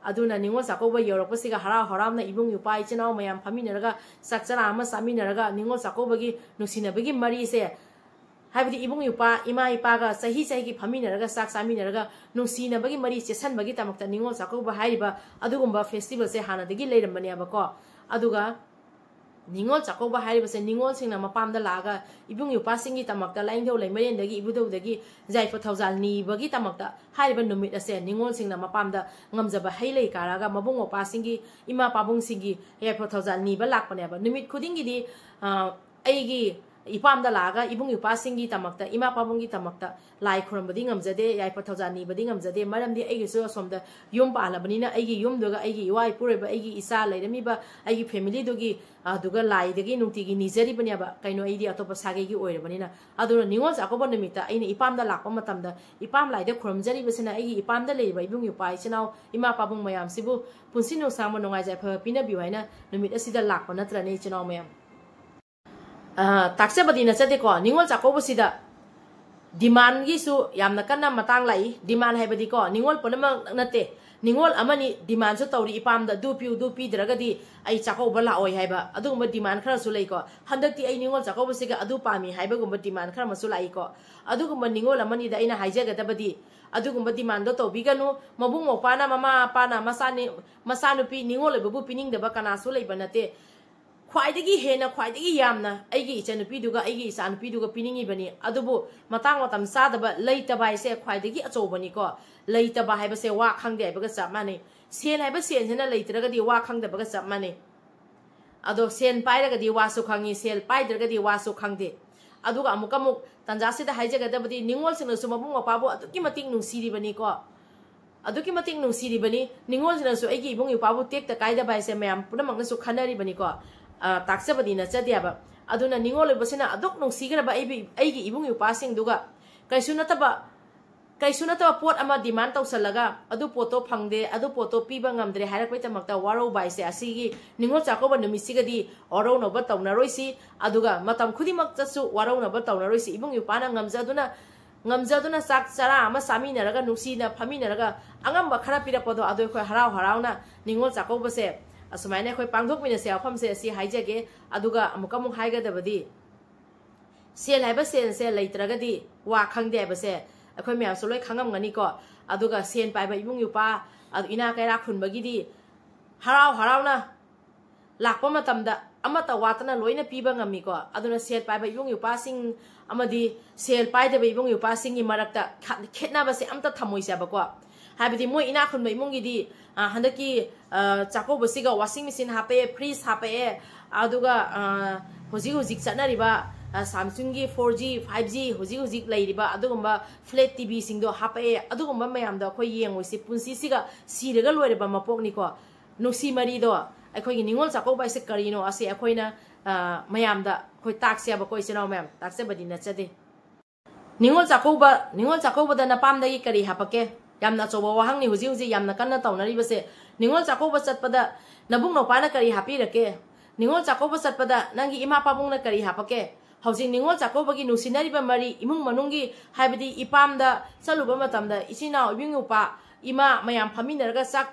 ꯑꯗꯨꯅ ꯅꯤꯉꯣꯜ ꯆꯥꯛꯀꯧꯕ ꯌꯧꯔꯛꯄꯁꯤꯒ ꯍꯔꯥꯎ ꯍꯔꯥꯎꯅ ꯏꯕꯨꯡ ꯏꯄ꯭ꯋꯥ ꯏꯆꯤꯟ ꯏꯅꯥꯎ ꯃꯌꯥꯝ ꯐꯝꯃꯤꯟꯅꯔꯒ ꯆꯥꯛ ꯆꯔꯥ ꯑꯃ ꯆꯥꯃꯤꯟꯅꯔꯒ ꯅꯤꯉꯣꯜ ꯆꯥꯛꯀꯧꯕꯒꯤ ꯅꯨꯡꯁꯤꯅꯕꯒꯤ ꯃꯔꯤꯁꯦ, ꯍꯥꯏꯕꯗꯤ ꯏꯕꯨꯡ ꯏꯄ꯭ꯋꯥ, ꯏꯃꯥ ꯏꯄꯥꯒ ꯆꯍꯤ ꯆꯍꯤꯒꯤ ꯐꯝꯃꯤꯟꯅꯔꯒ ꯆꯥꯛ ꯆꯥꯃꯤꯟꯅꯔꯒ ꯅꯨꯡꯁꯤꯅꯕꯒꯤ ꯃꯔꯤ ꯆꯦꯠꯁꯟꯕꯒꯤꯗꯃꯛꯇ ꯅꯤꯉꯣꯜ ꯆꯥꯛꯀꯧꯕ ꯍꯥꯏꯔꯤꯕ ꯑꯗꯨꯒꯨꯝꯕ festivalꯁꯦ ꯍꯥꯟꯅꯗꯒꯤ ꯂꯩꯔꯝꯕꯅꯦꯕꯀꯣ꯫ ꯑꯗꯨꯒ ꯅꯤꯉꯣꯜ ꯆꯥꯛꯀꯧꯕ ꯍꯥꯏꯔꯤꯕꯁꯦ ꯅꯤꯉꯣꯜꯁꯤꯡꯅ ꯃꯄꯥꯝꯗ ꯂꯥꯛꯑꯒ ꯏꯕꯨꯡ ꯏꯄ꯭ꯋꯥꯁꯤꯡꯒꯤꯗꯃꯛꯇ, ꯂꯥꯏꯅꯤꯡꯊꯧ ꯂꯩꯃꯔꯦꯟꯗꯒꯤ ꯏꯕꯨꯙꯧꯗꯒꯤ ꯌꯥꯏꯐ ꯊꯧꯖꯥꯜ ꯅꯤꯕꯒꯤꯗꯃꯛꯇ ꯍꯥꯏꯔꯤꯕ ꯅꯨꯃꯤꯠ ꯑꯁꯦ ꯅꯤꯉꯣꯜꯁꯤꯡꯅ ꯃꯄꯥꯝꯗ ꯉꯝꯖꯕ ꯍꯩ ꯂꯩ ꯀꯥꯔꯒ ꯃꯕꯨꯡ ꯃꯧꯄ꯭ꯋꯥꯁꯤꯡꯒꯤ, ꯏꯃꯥ ꯄꯥꯕꯨꯡꯁꯤꯡꯒꯤ ꯌꯥꯏꯐ ꯊꯧꯖꯥꯜ ꯅꯤꯕ ꯂꯥꯛꯄꯅꯦꯕ꯫ ꯅꯨꯃꯤꯠ ꯈꯨꯗꯤꯡꯒꯤꯗꯤ, ꯑ, ꯑꯩꯒꯤ ꯏꯄꯥꯝꯗ ꯂꯥꯛꯑꯒ ꯏꯕꯨꯡ ꯏꯄ꯭ꯋꯥꯁꯤꯡꯒꯤꯗꯃꯛꯇ, ꯏꯃꯥ ꯄꯥꯕꯨꯡꯒꯤꯗꯃꯛꯇ ꯂꯥꯏ ꯈꯨꯔꯨꯝꯕꯗꯤ ꯉꯝꯖꯗꯦ, ꯌꯥꯏꯐ ꯊꯧꯖꯥꯜ ꯅꯤꯕꯗꯤ ꯉꯝꯖꯗꯦ꯫ ꯃꯔꯝꯗꯤ ꯑꯩꯒꯤꯁꯨ ꯑꯁꯣꯝꯗ ꯌꯨꯝ ꯄꯥꯜꯂꯕꯅꯤꯅ ꯑꯩꯒꯤ ꯌꯨꯝꯗꯨꯒ ꯑꯩꯒꯤ ꯏꯋꯥ ꯏꯄꯨꯔꯣꯏꯕ, ꯑꯩꯒꯤ ꯏꯆꯥ ꯂꯩꯔꯝꯃꯤꯕ ꯑꯩꯒꯤ familyꯗꯨꯒꯤ, ꯑꯗꯨꯒ ꯂꯥꯏꯗꯒꯤ ꯅꯨꯡꯇꯤꯒꯤ ꯅꯤꯖꯔꯤꯕꯅꯦꯕ꯫ ꯀꯩꯅꯣ, ꯑꯩꯗꯤ ꯑꯇꯣꯞꯄ ꯁꯥꯒꯩꯒꯤ ꯑꯣꯏꯔꯕꯅꯤꯅ꯫ ꯑꯗꯨꯅ ꯅꯤꯉꯣꯜ ꯆꯥꯛꯀꯧꯕ ꯅꯨꯃꯤꯠꯇ ꯑꯩꯅ ꯏꯄꯥꯝꯗ ꯂꯥꯛꯄ ꯃꯇꯝꯗ ꯏꯄꯥꯝ ꯂꯥꯏꯗ ꯈꯨꯔꯨꯝꯖꯔꯤꯕꯁꯤꯅ ꯑꯩꯒꯤ ꯏꯄꯥꯝꯗ ꯂꯩꯔꯤꯕ ꯏꯕꯨꯡ ꯏꯄ꯭ꯋꯥ ꯏꯆꯤꯟ ꯏꯅꯥꯎ ꯏꯃꯥ ꯄꯥꯕꯨꯡ ꯃꯌꯥꯝꯁꯤꯕꯨ ꯄꯨꯟꯁꯤ ꯅꯨꯡꯁꯥꯡꯕ ꯅꯨꯡꯉꯥꯏ ꯌꯥꯏꯐꯕ ꯄꯤꯅꯕꯤꯌꯨ ꯍꯥꯏꯅ ꯅꯨꯃꯤꯠ ꯑꯁꯤꯗ ꯂꯥꯛꯄ ꯅꯠꯇ꯭ꯔꯅꯦ, ꯏꯆꯤꯟ ꯏꯅꯥꯎ ꯃꯌꯥꯝ? ꯑ, ꯇꯥꯛꯆꯕꯗꯤ ꯅꯠꯆꯗꯦꯀꯣ, ꯅꯤꯉꯣꯜ ꯆꯥꯛꯀꯧꯕꯁꯤꯗ demandꯒꯤꯁꯨ ꯌꯥꯝꯅ ꯀꯟꯅ ꯃꯇꯥꯡ ꯂꯥꯛꯏ꯫ Demand ꯍꯥꯏꯕꯗꯤꯀꯣ, ꯅꯤꯉꯣꯜ ꯄꯨꯝꯅꯃꯛ ꯅꯠꯇꯦ, ꯅꯤꯉꯣꯜ ꯑꯃꯅꯤ demandꯁꯨ ꯇꯧꯔꯤ, "ꯏꯄꯥꯝꯗ ꯑꯗꯨ ꯄꯤꯌꯨ, ꯑꯗꯨ ꯄꯤꯗ꯭ꯔꯒꯗꯤ ꯑꯩ ꯆꯥꯛꯀꯧꯕ ꯂꯥꯛꯑꯣꯏ" ꯍꯥꯏꯕ ꯑꯗꯨꯒꯨꯝꯕ demand ꯈꯔꯁꯨ ꯂꯩꯀꯣ꯫ "ꯍꯟꯗꯛꯇꯤ ꯑꯩ ꯅꯤꯉꯣꯜ ꯆꯥꯛꯀꯧꯕꯁꯤꯒ ꯑꯗꯨ ꯄꯥꯝꯃꯤ" ꯍꯥꯏꯕꯒꯨꯝꯕ demand ꯈꯔ ꯑꯃꯁꯨ ꯂꯥꯛꯏꯀꯣ꯫ ꯑꯗꯨꯒꯨꯝꯕ ꯅꯤꯉꯣꯜ ꯑꯃꯅꯤꯗ ꯑꯩꯅ ꯍꯥꯏꯖꯒꯗꯕꯗꯤ, ꯑꯗꯨꯒꯨꯝꯕ demandꯗꯣ ꯇꯧꯕꯤꯒꯅꯨ꯫ ꯃꯕꯨꯡ ꯃꯧꯄ꯭ꯋꯥꯅ, ꯃꯃꯥ ꯃꯄꯥꯅ ꯃꯆꯥꯅꯤ-, ꯃꯆꯥꯅꯨꯄꯤ ꯅꯤꯉꯣꯜ ꯑꯣꯏꯕꯕꯨ ꯄꯤꯅꯤꯡꯗꯕ ꯀꯅꯥꯁꯨ ꯂꯩꯕ ꯅꯠꯇꯦ꯫ ꯈ꯭ꯋꯥꯏꯗꯒꯤ ꯍꯦꯟꯅ, ꯈ꯭ꯋꯥꯏꯗꯒꯤ ꯌꯥꯝꯅ ꯑꯩꯒꯤ ꯏꯆꯟꯅꯨꯄꯤꯗꯨꯒ ꯑꯩꯒꯤ ꯏꯆꯥꯅꯨꯄꯤꯗꯨꯒ ꯄꯤꯅꯤꯡꯉꯤꯕꯅꯤ꯫ ꯑꯗꯨꯕꯨ ꯃꯇꯥꯡ ꯃꯇꯝ ꯆꯥꯗꯕ, ꯂꯩꯇꯕ ꯍꯥꯏꯁꯦ ꯈ꯭ꯋꯥꯏꯗꯒꯤ ꯑꯆꯧꯕꯅꯤꯀꯣ꯫ ꯂꯩꯇꯕ ꯍꯥꯏꯕꯁꯦ ꯋꯥ ꯈꯪꯗꯦ ꯍꯥꯏꯕꯒ ꯆꯞ ꯃꯥꯟꯅꯩ꯫ ꯁꯦꯟ ꯍꯥꯏꯕ ꯁꯦꯟꯁꯤꯅ ꯂꯩꯇ꯭ꯔꯒꯗꯤ ꯋꯥ ꯈꯪꯗꯕꯒ ꯆꯞ ꯃꯥꯟꯅꯩ꯫ ꯑꯗꯣ ꯁꯦꯟ ꯄꯥꯏꯔꯒꯗꯤ ꯋꯥꯁꯨ ꯈꯪꯉꯤ, ꯁꯦꯜ ꯄꯥꯏꯗ꯭ꯔꯒꯗꯤ ꯋꯥꯁꯨ ꯈꯪꯗꯦ꯫ ꯑꯗꯨꯒ ꯑꯃꯨꯛꯀ ꯑꯃꯨꯛ ꯇꯥꯟꯖꯥꯁꯤꯗ ꯍꯥꯏꯖꯒꯗꯕꯗꯤ, ꯅꯤꯉꯣꯜꯁꯤꯡꯅꯁꯨ ꯃꯕꯨꯡ ꯃꯧꯄ꯭ꯋꯥꯕꯨ ꯑꯗꯨꯛꯀꯤ ꯃꯇꯤꯛ ꯅꯨꯡꯁꯤꯔꯤꯕꯅꯤꯀꯣ, ꯑꯗꯨꯛꯀꯤ ꯃꯇꯤꯛ ꯅꯨꯡꯁꯤꯔꯤꯕꯅꯤ꯫ ꯅꯤꯉꯣꯜꯁꯤꯅꯁꯨ ꯑꯩꯒꯤ ꯏꯕꯨꯡ ꯏꯄ꯭ꯋꯥꯕꯨ ꯇꯦꯛꯇ ꯀꯥꯏꯗꯕ ꯍꯥꯏꯁꯦ ꯃꯌꯥꯝ ꯄꯨꯝꯅꯃꯛꯅꯁꯨ ꯈꯟꯅꯔꯤꯕꯅꯤꯀꯣ꯫ ꯑ, ꯇꯥꯛꯆꯕꯗꯤ ꯅꯠꯆꯗꯦꯕ꯫ ꯑꯗꯨꯅ ꯅꯤꯉꯣꯜ ꯑꯣꯏꯕꯁꯤꯅ ꯑꯗꯨꯛ ꯅꯨꯡꯁꯤꯈ꯭ꯔꯕ ꯑꯩꯕꯨ, ꯑꯩꯒꯤ ꯏꯕꯨꯡ ꯏꯄ꯭ꯋꯥꯁꯤꯡꯗꯨꯒ ꯀꯩꯁꯨ ꯅꯠꯇꯕ, ꯀꯩꯁꯨ ꯅꯠꯇꯕ ꯄꯣꯠ ꯑꯃ demand ꯇꯧꯁꯜꯂꯒ, "ꯑꯗꯨ ꯄꯣꯠꯇꯣ ꯐꯪꯗꯦ, ꯑꯗꯨ ꯄꯣꯠꯇꯣ ꯄꯤꯕ ꯉꯝꯗ꯭ꯔꯦ" ꯍꯥꯏꯔꯛꯄꯩꯗꯃꯛꯇ ꯋꯥꯔꯧꯕ ꯍꯥꯏꯁꯦ, ꯑꯁꯤꯒꯤ ꯅꯤꯉꯣꯜ ꯆꯥꯛꯀꯧꯕ ꯅꯨꯃꯤꯠꯁꯤꯒꯗꯤ ꯋꯥꯔꯧꯅꯕ ꯇꯧꯅꯔꯣꯏꯁꯤ꯫ ꯑꯗꯨꯒ ꯃꯇꯝ ꯈꯨꯗꯤꯡꯃꯛꯇꯁꯨ ꯋꯥꯔꯧꯅꯕ ꯇꯧꯅꯔꯣꯏꯁꯤ꯫ ꯏꯕꯨꯡ ꯏꯄ꯭ꯋꯥꯅ ꯉꯝꯖꯗꯨꯅ, ꯉꯝꯖꯗꯨꯅ ꯆꯥꯛ ꯆꯔꯥ ꯑꯃ ꯆꯥꯃꯤꯟꯅꯔꯒ, ꯅꯨꯡꯁꯤꯅ ꯐꯝꯃꯤꯟꯅꯔꯒ, ꯑꯉꯝꯕ ꯈꯔ ꯄꯤꯔꯛꯄꯗꯣ, ꯑꯗꯨ ꯑꯩꯈꯣꯏ ꯍꯔꯥꯎ ꯍꯔꯥꯎꯅ ꯅꯤꯉꯣꯜ ꯆꯥꯛꯀꯧꯕꯁꯦ ꯑꯁꯨꯃꯥꯏꯅ ꯑꯩꯈꯣꯏ ꯄꯥꯡꯊꯣꯛꯃꯤꯟꯅꯁꯦ꯫ ꯋꯥꯐꯝꯁꯦ ꯑꯁꯤ ꯍꯥꯏꯖꯒꯦ꯫ ꯑꯗꯨꯒ ꯑꯃꯨꯛꯀ ꯑꯃꯨꯛ ꯍꯥꯏꯒꯗꯕꯗꯤ, ꯁꯦꯜ ꯍꯥꯏꯕ ꯁꯦꯜꯁꯦ ꯂꯩꯇ꯭ꯔꯒꯗꯤ ꯋꯥ ꯈꯪꯗꯦ ꯍꯥꯏꯕꯁꯦ ꯑꯩꯈꯣꯏ ꯃꯌꯥꯝꯁꯨ ꯂꯣꯏ ꯈꯪꯉꯝꯒꯅꯤꯀꯣ꯫ ꯑꯗꯨꯒ ꯁꯦꯟ ꯄꯥꯏꯕ ꯏꯃꯨꯡ ꯏꯄꯥ, ꯑꯗꯨ ꯏꯅꯥ ꯀꯩꯔꯥꯛ ꯈꯨꯟꯕꯒꯤꯗꯤ ꯍꯔꯥꯎ ꯍꯔꯥꯎꯅ ꯂꯥꯛꯄ ꯃꯇꯝꯗ ꯑꯃꯠꯇ ꯋꯥꯠꯇꯅ ꯂꯣꯏꯅ ꯄꯤꯕ ꯉꯝꯃꯤꯀꯣ꯫ ꯑꯗꯨꯅ ꯁꯦꯜ ꯄꯥꯏꯕ ꯏꯃꯨꯡ ꯏꯄꯥꯁꯤꯡ ꯑꯃꯗꯤ ꯁꯦꯜ ꯄꯥꯏꯗꯕ ꯏꯃꯨꯡ ꯏꯄꯥꯁꯤꯡꯒꯤ ꯃꯔꯛꯇ ꯈ-, ꯈꯦꯠꯅꯕꯁꯦ ꯑꯝꯇ ꯊꯝꯃꯣꯏꯁꯦꯕꯀꯣ꯫ ꯍꯥꯏꯕꯗꯤ ꯃꯣꯏ ꯏꯅꯥꯛ ꯈꯨꯟꯕ ꯏꯃꯨꯡꯒꯤꯗꯤ, ꯑ, ꯍꯟꯗꯛꯀꯤ, ꯑ, ꯆꯥꯛꯀꯧꯕꯁꯤꯒ washing machine ꯍꯥꯞꯄꯛꯑꯦ, fridge ꯍꯥꯞꯄꯛꯑꯦ, ꯑꯗꯨꯒ, ꯑ, ꯍꯧꯖꯤꯛ ꯍꯧꯖꯤꯛ ꯆꯠꯅꯔꯤꯕ, ꯑ, Samsungꯒꯤ four G, five G, ꯍꯧꯖꯤꯛ ꯍꯧꯖꯤꯛ ꯂꯩꯔꯤꯕ ꯑꯗꯨꯒꯨꯝꯕ flat TVꯁꯤꯡꯗꯣ ꯍꯥꯞꯄꯛꯑꯦ꯫ ꯑꯗꯨꯒꯨꯝꯕ ꯃꯌꯥꯝꯗꯣ ꯑꯩꯈꯣꯏ ꯌꯦꯡꯉꯣꯏꯁꯤ꯫ ꯄꯨꯟꯁꯤꯁꯤꯒ ꯁꯤꯔꯒ ꯂꯣꯏꯔꯕ ꯃꯄꯣꯛꯅꯤꯀꯣ꯫ ꯅꯨꯡꯁꯤ ꯃꯔꯤꯗꯣ, ꯑꯩꯈꯣꯏꯒꯤ ꯅꯤꯉꯣꯜ ꯆꯥꯛꯀꯧꯕ ꯍꯥꯏꯁꯦ ꯀꯔꯤꯅꯣ? ꯑꯁꯤ ꯑꯩꯈꯣꯏꯅ, ꯑ, ꯃꯌꯥꯝꯗ ꯑꯩꯈꯣꯏ ꯇꯥꯛꯁꯦꯕꯀꯣ, ꯏꯆꯤꯟ ꯏꯅꯥꯎ ꯃꯌꯥꯝ, ꯇꯥꯛꯆꯕꯗꯤ ꯅꯠꯆꯗꯦ꯫ ꯅꯤꯉꯣꯜ ꯆꯥꯛꯀꯧꯕ, ꯅꯤꯉꯣꯜ ꯆꯥꯛꯀꯧꯕꯗ ꯅꯄꯥꯝꯗꯒꯤ ꯀꯔꯤ ꯍꯥꯄꯛꯀꯦ? ꯌꯥꯝꯅ ꯑꯆꯧꯕ ꯋꯥꯍꯪꯅꯤ ꯍꯧꯖꯤꯛ ꯍꯧꯖꯤꯛ ꯌꯥꯝꯅ ꯀꯟꯅ ꯇꯧꯅꯔꯤꯕꯁꯦ꯫ ꯅꯤꯉꯣꯜ ꯆꯥꯛꯀꯧꯕ ꯆꯠꯄꯗ ꯅꯕꯨꯡ ꯅꯧꯄꯥꯅ ꯀꯔꯤ ꯍꯥꯞꯄꯤꯔꯛꯀꯦ? ꯅꯤꯉꯣꯜ ꯆꯥꯛꯀꯧꯕ ꯆꯠꯄꯗ ꯅꯪꯒꯤ ꯏꯃꯥ ꯄꯥꯕꯨꯡꯅ ꯀꯔꯤ ꯍꯥꯄꯛꯀꯦ? ꯍꯧꯖꯤꯛ ꯅꯤꯉꯣꯜ ꯆꯥꯛꯀꯧꯕꯒꯤ ꯅꯨꯡꯁꯤꯅꯔꯤꯕ ꯃꯔꯤ, ꯏꯃꯨꯡ ꯃꯅꯨꯡꯒꯤ, ꯍꯥꯏꯕꯗꯤ ꯏꯄꯥꯝꯗ ꯆꯠꯂꯨꯕ ꯃꯇꯝꯗ ꯏꯆꯤꯟ ꯏꯅꯥꯎ, ꯏꯕꯨꯡ ꯏꯄ꯭ꯋꯥ, ꯏꯃꯥ ꯃꯌꯥꯝ ꯐꯝꯃꯤꯟꯅꯔꯒ ꯆꯥꯛ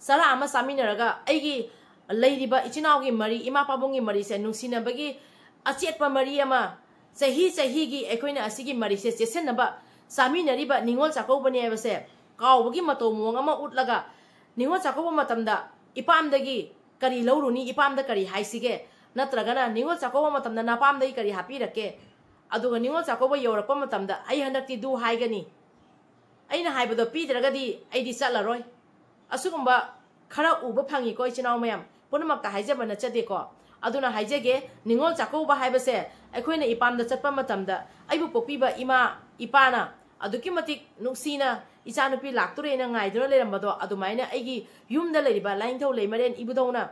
ꯆꯔꯥ ꯑꯃ ꯆꯥꯃꯤꯟꯅꯔꯒ, ꯑꯩꯒꯤ ꯂꯩꯔꯤꯕ ꯏꯆꯤꯟ ꯏꯅꯥꯎꯒꯤ ꯃꯔꯤ, ꯏꯃꯥ ꯄꯥꯕꯨꯡꯒꯤ ꯃꯔꯤꯁꯦ ꯅꯨꯡꯁꯤꯅꯕꯒꯤ ꯑꯆꯦꯠꯄ ꯃꯔꯤ ꯑꯃ, ꯆꯍꯤ ꯆꯍꯤꯒꯤ ꯑꯩꯈꯣꯏꯅ ꯑꯁꯤꯒꯤ ꯃꯔꯤꯁꯦ ꯆꯦꯠꯁꯤꯟꯅꯕ ꯆꯥꯃꯤꯟꯅꯔꯤꯕ ꯅꯤꯉꯣꯜ ꯆꯥꯛꯀꯧꯕꯅꯦ ꯍꯥꯏꯕꯁꯦ ꯀꯥꯎꯕꯒꯤ ꯃꯇꯧ ꯃꯑꯣꯡ ꯑꯃ ꯎꯠꯂꯒ, ꯅꯤꯉꯣꯜ ꯆꯥꯛꯀꯧꯕ ꯃꯇꯝꯗ ꯏꯄꯥꯝꯗꯒꯤ ꯀꯔꯤ ꯂꯧꯔꯨꯅꯤ, ꯏꯄꯥꯝꯗ ꯀꯔꯤ ꯍꯥꯏꯁꯤꯒꯦ, ꯅꯠꯇ꯭ꯔꯒꯅ ꯅꯤꯉꯣꯜ ꯆꯥꯛꯀꯧꯕ ꯃꯇꯝꯗ ꯅꯄꯥꯝꯗꯒꯤ ꯀꯔꯤ ꯍꯥꯞꯄꯤꯔꯛꯀꯦ, ꯑꯗꯨꯒ ꯅꯤꯉꯣꯜ ꯆꯥꯛꯀꯧꯕ ꯌꯧꯔꯛꯄ ꯃꯇꯝꯗ ꯑꯩ ꯍꯟꯗꯛꯇꯤ ꯗꯨ ꯍꯥꯏꯒꯅꯤ, ꯑꯩꯅ ꯍꯥꯏꯕꯗꯣ ꯄꯤꯗ꯭ꯔꯒꯗꯤ ꯑꯩꯗꯤ ꯆꯠꯂꯔꯣꯏ꯫ ꯑꯁꯤꯒꯨꯝꯕ ꯈꯔ ꯎꯕ ꯐꯪꯉꯤꯀꯣ, ꯏꯆꯤꯟ ꯏꯅꯥꯎ ꯃꯌꯥꯝ꯫ ꯄꯨꯝꯅꯃꯛꯇ ꯍꯥꯏꯖꯕ ꯅꯠꯆꯗꯦꯀꯣ꯫ ꯑꯗꯨꯅ ꯍꯥꯏꯖꯒꯦ, ꯅꯤꯉꯣꯜ ꯆꯥꯛꯀꯧꯕ ꯍꯥꯏꯕꯁꯦ ꯑꯩꯈꯣꯏꯅ ꯏꯄꯥꯝꯗ ꯆꯠꯄ ꯃꯇꯝꯗ ꯑꯩꯕꯨ ꯄꯣꯛꯄꯤꯕ ꯏꯃꯥ ꯏꯄꯥꯅ ꯑꯗꯨꯛꯀꯤ ꯃꯇꯤꯛ ꯅꯨꯡꯁꯤꯅ ꯏꯆꯥꯅꯨꯄꯤ ꯂꯥꯛꯇꯣꯔꯦꯅ ꯉꯥꯏꯗꯨꯅ ꯂꯩꯔꯝꯕꯗꯣ, ꯑꯗꯨꯃꯥꯏꯅ ꯑꯩꯒꯤ ꯌꯨꯝꯗ ꯂꯩꯔꯤꯕ ꯂꯥꯏꯅꯤꯡꯊꯧ ꯂꯩꯃꯔꯦꯟ ꯏꯕꯨꯙꯧꯅ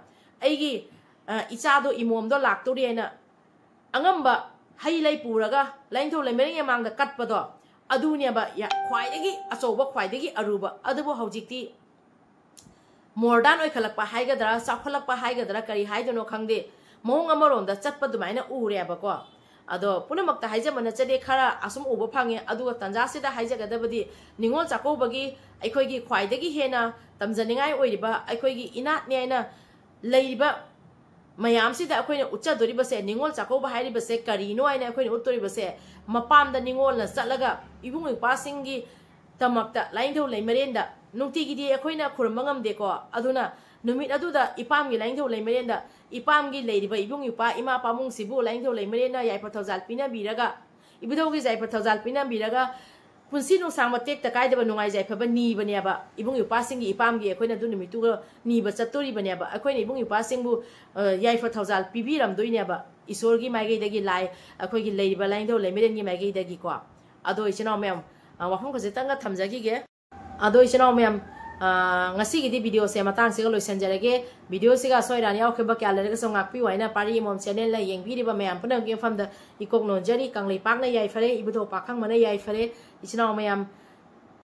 ꯑꯩꯒꯤ, ꯑ, ꯏꯆꯥꯗꯣ ꯏꯃꯣꯝꯗꯣ ꯂꯥꯛꯇꯣꯔꯦꯅ ꯑꯉꯝꯕ ꯍꯩ ꯂꯩ ꯄꯨꯔꯒ ꯂꯥꯏꯅꯤꯡꯊꯧ ꯂꯩꯃꯔꯦꯟꯒꯤ ꯃꯃꯥꯡꯗ ꯀꯠꯄꯗꯣ, ꯑꯗꯨꯅꯦꯕ ꯌꯥ-, ꯈ꯭ꯋꯥꯏꯗꯒꯤ ꯑꯆꯧꯕ, ꯈ꯭ꯋꯥꯏꯗꯒꯤ ꯑꯔꯨꯕ꯫ ꯑꯗꯨꯕꯨ ꯍꯧꯖꯤꯛꯇꯤ modern ꯑꯣꯏꯈꯠꯂꯛꯄ ꯍꯥꯏꯒꯗ꯭ꯔꯥ, ꯆꯥꯎꯈꯠꯂꯛꯄ ꯍꯥꯏꯒꯗ꯭ꯔꯥ, ꯀꯔꯤ ꯍꯥꯏꯗꯣꯏꯅꯣ ꯈꯪꯗꯦ, ꯃꯑꯣꯡ ꯑꯃꯔꯣꯝꯗ ꯆꯠꯄ ꯑꯗꯨꯃꯥꯏꯅ ꯎꯔꯦꯕꯀꯣ꯫ ꯑꯗꯣ ꯄꯨꯝꯅꯃꯛꯇ ꯍꯥꯏꯖꯕ ꯅꯠꯆꯗꯦ, ꯈꯔ ꯑꯁꯨꯝ ꯎꯕ ꯐꯪꯉꯦ꯫ ꯑꯗꯨꯒ ꯇꯥꯟꯖꯥꯁꯤꯗ ꯍꯥꯏꯖꯒꯗꯕꯗꯤ, ꯅꯤꯉꯣꯜ ꯆꯥꯛꯀꯧꯕꯒꯤ ꯑꯩꯈꯣꯏꯒꯤ ꯈ꯭ꯋꯥꯏꯗꯒꯤ ꯍꯦꯟꯅ ꯇꯝꯖꯅꯤꯡꯉꯥꯏ ꯑꯣꯏꯔꯤꯕ, ꯑꯩꯈꯣꯏꯒꯤ ꯏꯅꯥꯠꯅꯦ ꯍꯥꯏꯅ ꯂꯩꯔꯤꯕ ꯃꯌꯥꯝꯁꯤꯗ ꯑꯩꯈꯣꯏꯅ ꯎꯠꯆꯗꯣꯔꯤꯕꯁꯦ, ꯅꯤꯉꯣꯜ ꯆꯥꯛꯀꯧꯕ ꯍꯥꯏꯔꯤꯕꯁꯦ ꯀꯔꯤꯅꯣ ꯍꯥꯏꯅ ꯑꯩꯈꯣꯏꯅ ꯎꯠꯇꯣꯔꯤꯕꯁꯦ, ꯃꯄꯥꯝꯗ ꯅꯤꯉꯣꯜꯅ ꯆꯠꯂꯒ ꯏꯕꯨꯡ ꯏꯄ꯭ꯋꯥꯁꯤꯡꯒꯤ ꯗꯃꯛꯇ ꯂꯥꯏꯅꯤꯡꯊꯧ ꯂꯩꯃꯔꯦꯟꯗ ꯅꯨꯡꯇꯤꯒꯤꯗꯤ ꯑꯩꯈꯣꯏꯅ ꯈꯨꯔꯨꯝꯕ ꯉꯝꯗꯦꯀꯣ꯫ ꯑꯗꯨꯅ ꯅꯨꯃꯤꯠ ꯑꯗꯨꯗ ꯏꯄꯥꯝꯒꯤ ꯂꯥꯏꯅꯤꯡꯊꯧ ꯂꯩꯃꯔꯦꯟꯗ, ꯏꯄꯥꯝꯒꯤ ꯂꯩꯔꯤꯕ ꯏꯕꯨꯡ ꯏꯄ꯭ꯋꯥ, ꯏꯃꯥ ꯄꯥꯕꯨꯡꯁꯤꯕꯨ ꯂꯥꯏꯅꯤꯡꯊꯧ ꯂꯩꯃꯔꯦꯟꯅ ꯌꯥꯏꯐ ꯊꯧꯖꯥꯜ ꯄꯤꯅꯕꯤꯔꯒ, ꯏꯕꯨꯙꯧꯒꯤ ꯌꯥꯏꯐ ꯊꯧꯖꯥꯜ ꯄꯤꯅꯕꯤꯔꯒ, ꯄꯨꯟꯁꯤ ꯅꯨꯡꯁꯥꯡꯕ ꯇꯦꯛꯇ ꯀꯥꯏꯗꯕ ꯅꯨꯡꯉꯥꯏ ꯌꯥꯏꯐꯕ ꯅꯤꯕꯅꯦꯕ꯫ ꯏꯕꯨꯡ ꯏꯄ꯭ꯋꯥꯁꯤꯡꯒꯤ ꯏꯄꯥꯝꯒꯤ ꯑꯩꯈꯣꯏꯅ ꯑꯗꯨ ꯅꯨꯃꯤꯠꯇꯨꯒ ꯅꯤꯕ ꯆꯠꯇꯣꯔꯤꯕꯅꯦꯕ꯫ ꯑꯩꯈꯣꯏꯅ ꯏꯕꯨꯡ ꯏꯄ꯭ꯋꯥꯁꯤꯡꯕꯨ, ꯑ, ꯌꯥꯏꯐ ꯊꯧꯖꯥꯜ ꯄꯤꯕꯤꯔꯝꯗꯣꯏꯅꯦꯕ꯫ ꯏꯁꯣꯔꯒꯤ ꯃꯥꯏꯀꯩꯗꯒꯤ, ꯂꯥꯏ, ꯑꯩꯈꯣꯏꯒꯤ ꯂꯩꯔꯤꯕ ꯂꯥꯏꯅꯤꯡꯊꯧ ꯂꯩꯃꯔꯦꯟꯒꯤ ꯃꯥꯏꯀꯩꯗꯒꯤꯀꯣ꯫ ꯑꯗꯣ ꯏꯆꯤꯟ ꯏꯅꯥꯎ ꯃꯌꯥꯝ, ꯑ, ꯋꯥꯐꯝ ꯈꯖꯤꯛꯇꯪꯒ ꯊꯝꯖꯈꯤꯒꯦ꯫ ꯑꯗꯣ ꯏꯆꯤꯟ ꯏꯅꯥꯎ ꯃꯌꯥꯝ, ꯑ, ꯉꯁꯤꯒꯤꯗꯤ videoꯁꯦ ꯃꯇꯥꯡꯁꯤꯒ ꯂꯣꯏꯁꯤꯟꯖꯔꯒꯦ꯫ Videoꯁꯤꯒ ꯑꯁꯣꯏ ꯑꯔꯥꯟ ꯌꯥꯎꯈꯤꯕ ꯀꯌꯥ ꯂꯩꯔꯒꯁꯨ ꯉꯥꯛꯄꯤꯌꯨ ꯍꯥꯏꯅ ꯄꯥꯔꯤ ꯑꯃꯣꯝ channelꯅ ꯌꯦꯡꯕꯤꯔꯤꯕ ꯃꯌꯥꯝ ꯄꯨꯝꯅꯃꯛꯀꯤ ꯃꯐꯝꯗ ꯏꯀꯣꯛ ꯅꯣꯟꯖꯔꯤ꯫ ꯀꯪꯂꯩꯄꯥꯛꯅ ꯌꯥꯏꯐꯔꯦ, ꯏꯕꯨꯙꯧ ꯄꯥꯈꯪꯕꯅ ꯌꯥꯏꯐꯔꯦ꯫ ꯏꯆꯤꯟ ꯏꯅꯥꯎ ꯃꯌꯥꯝ,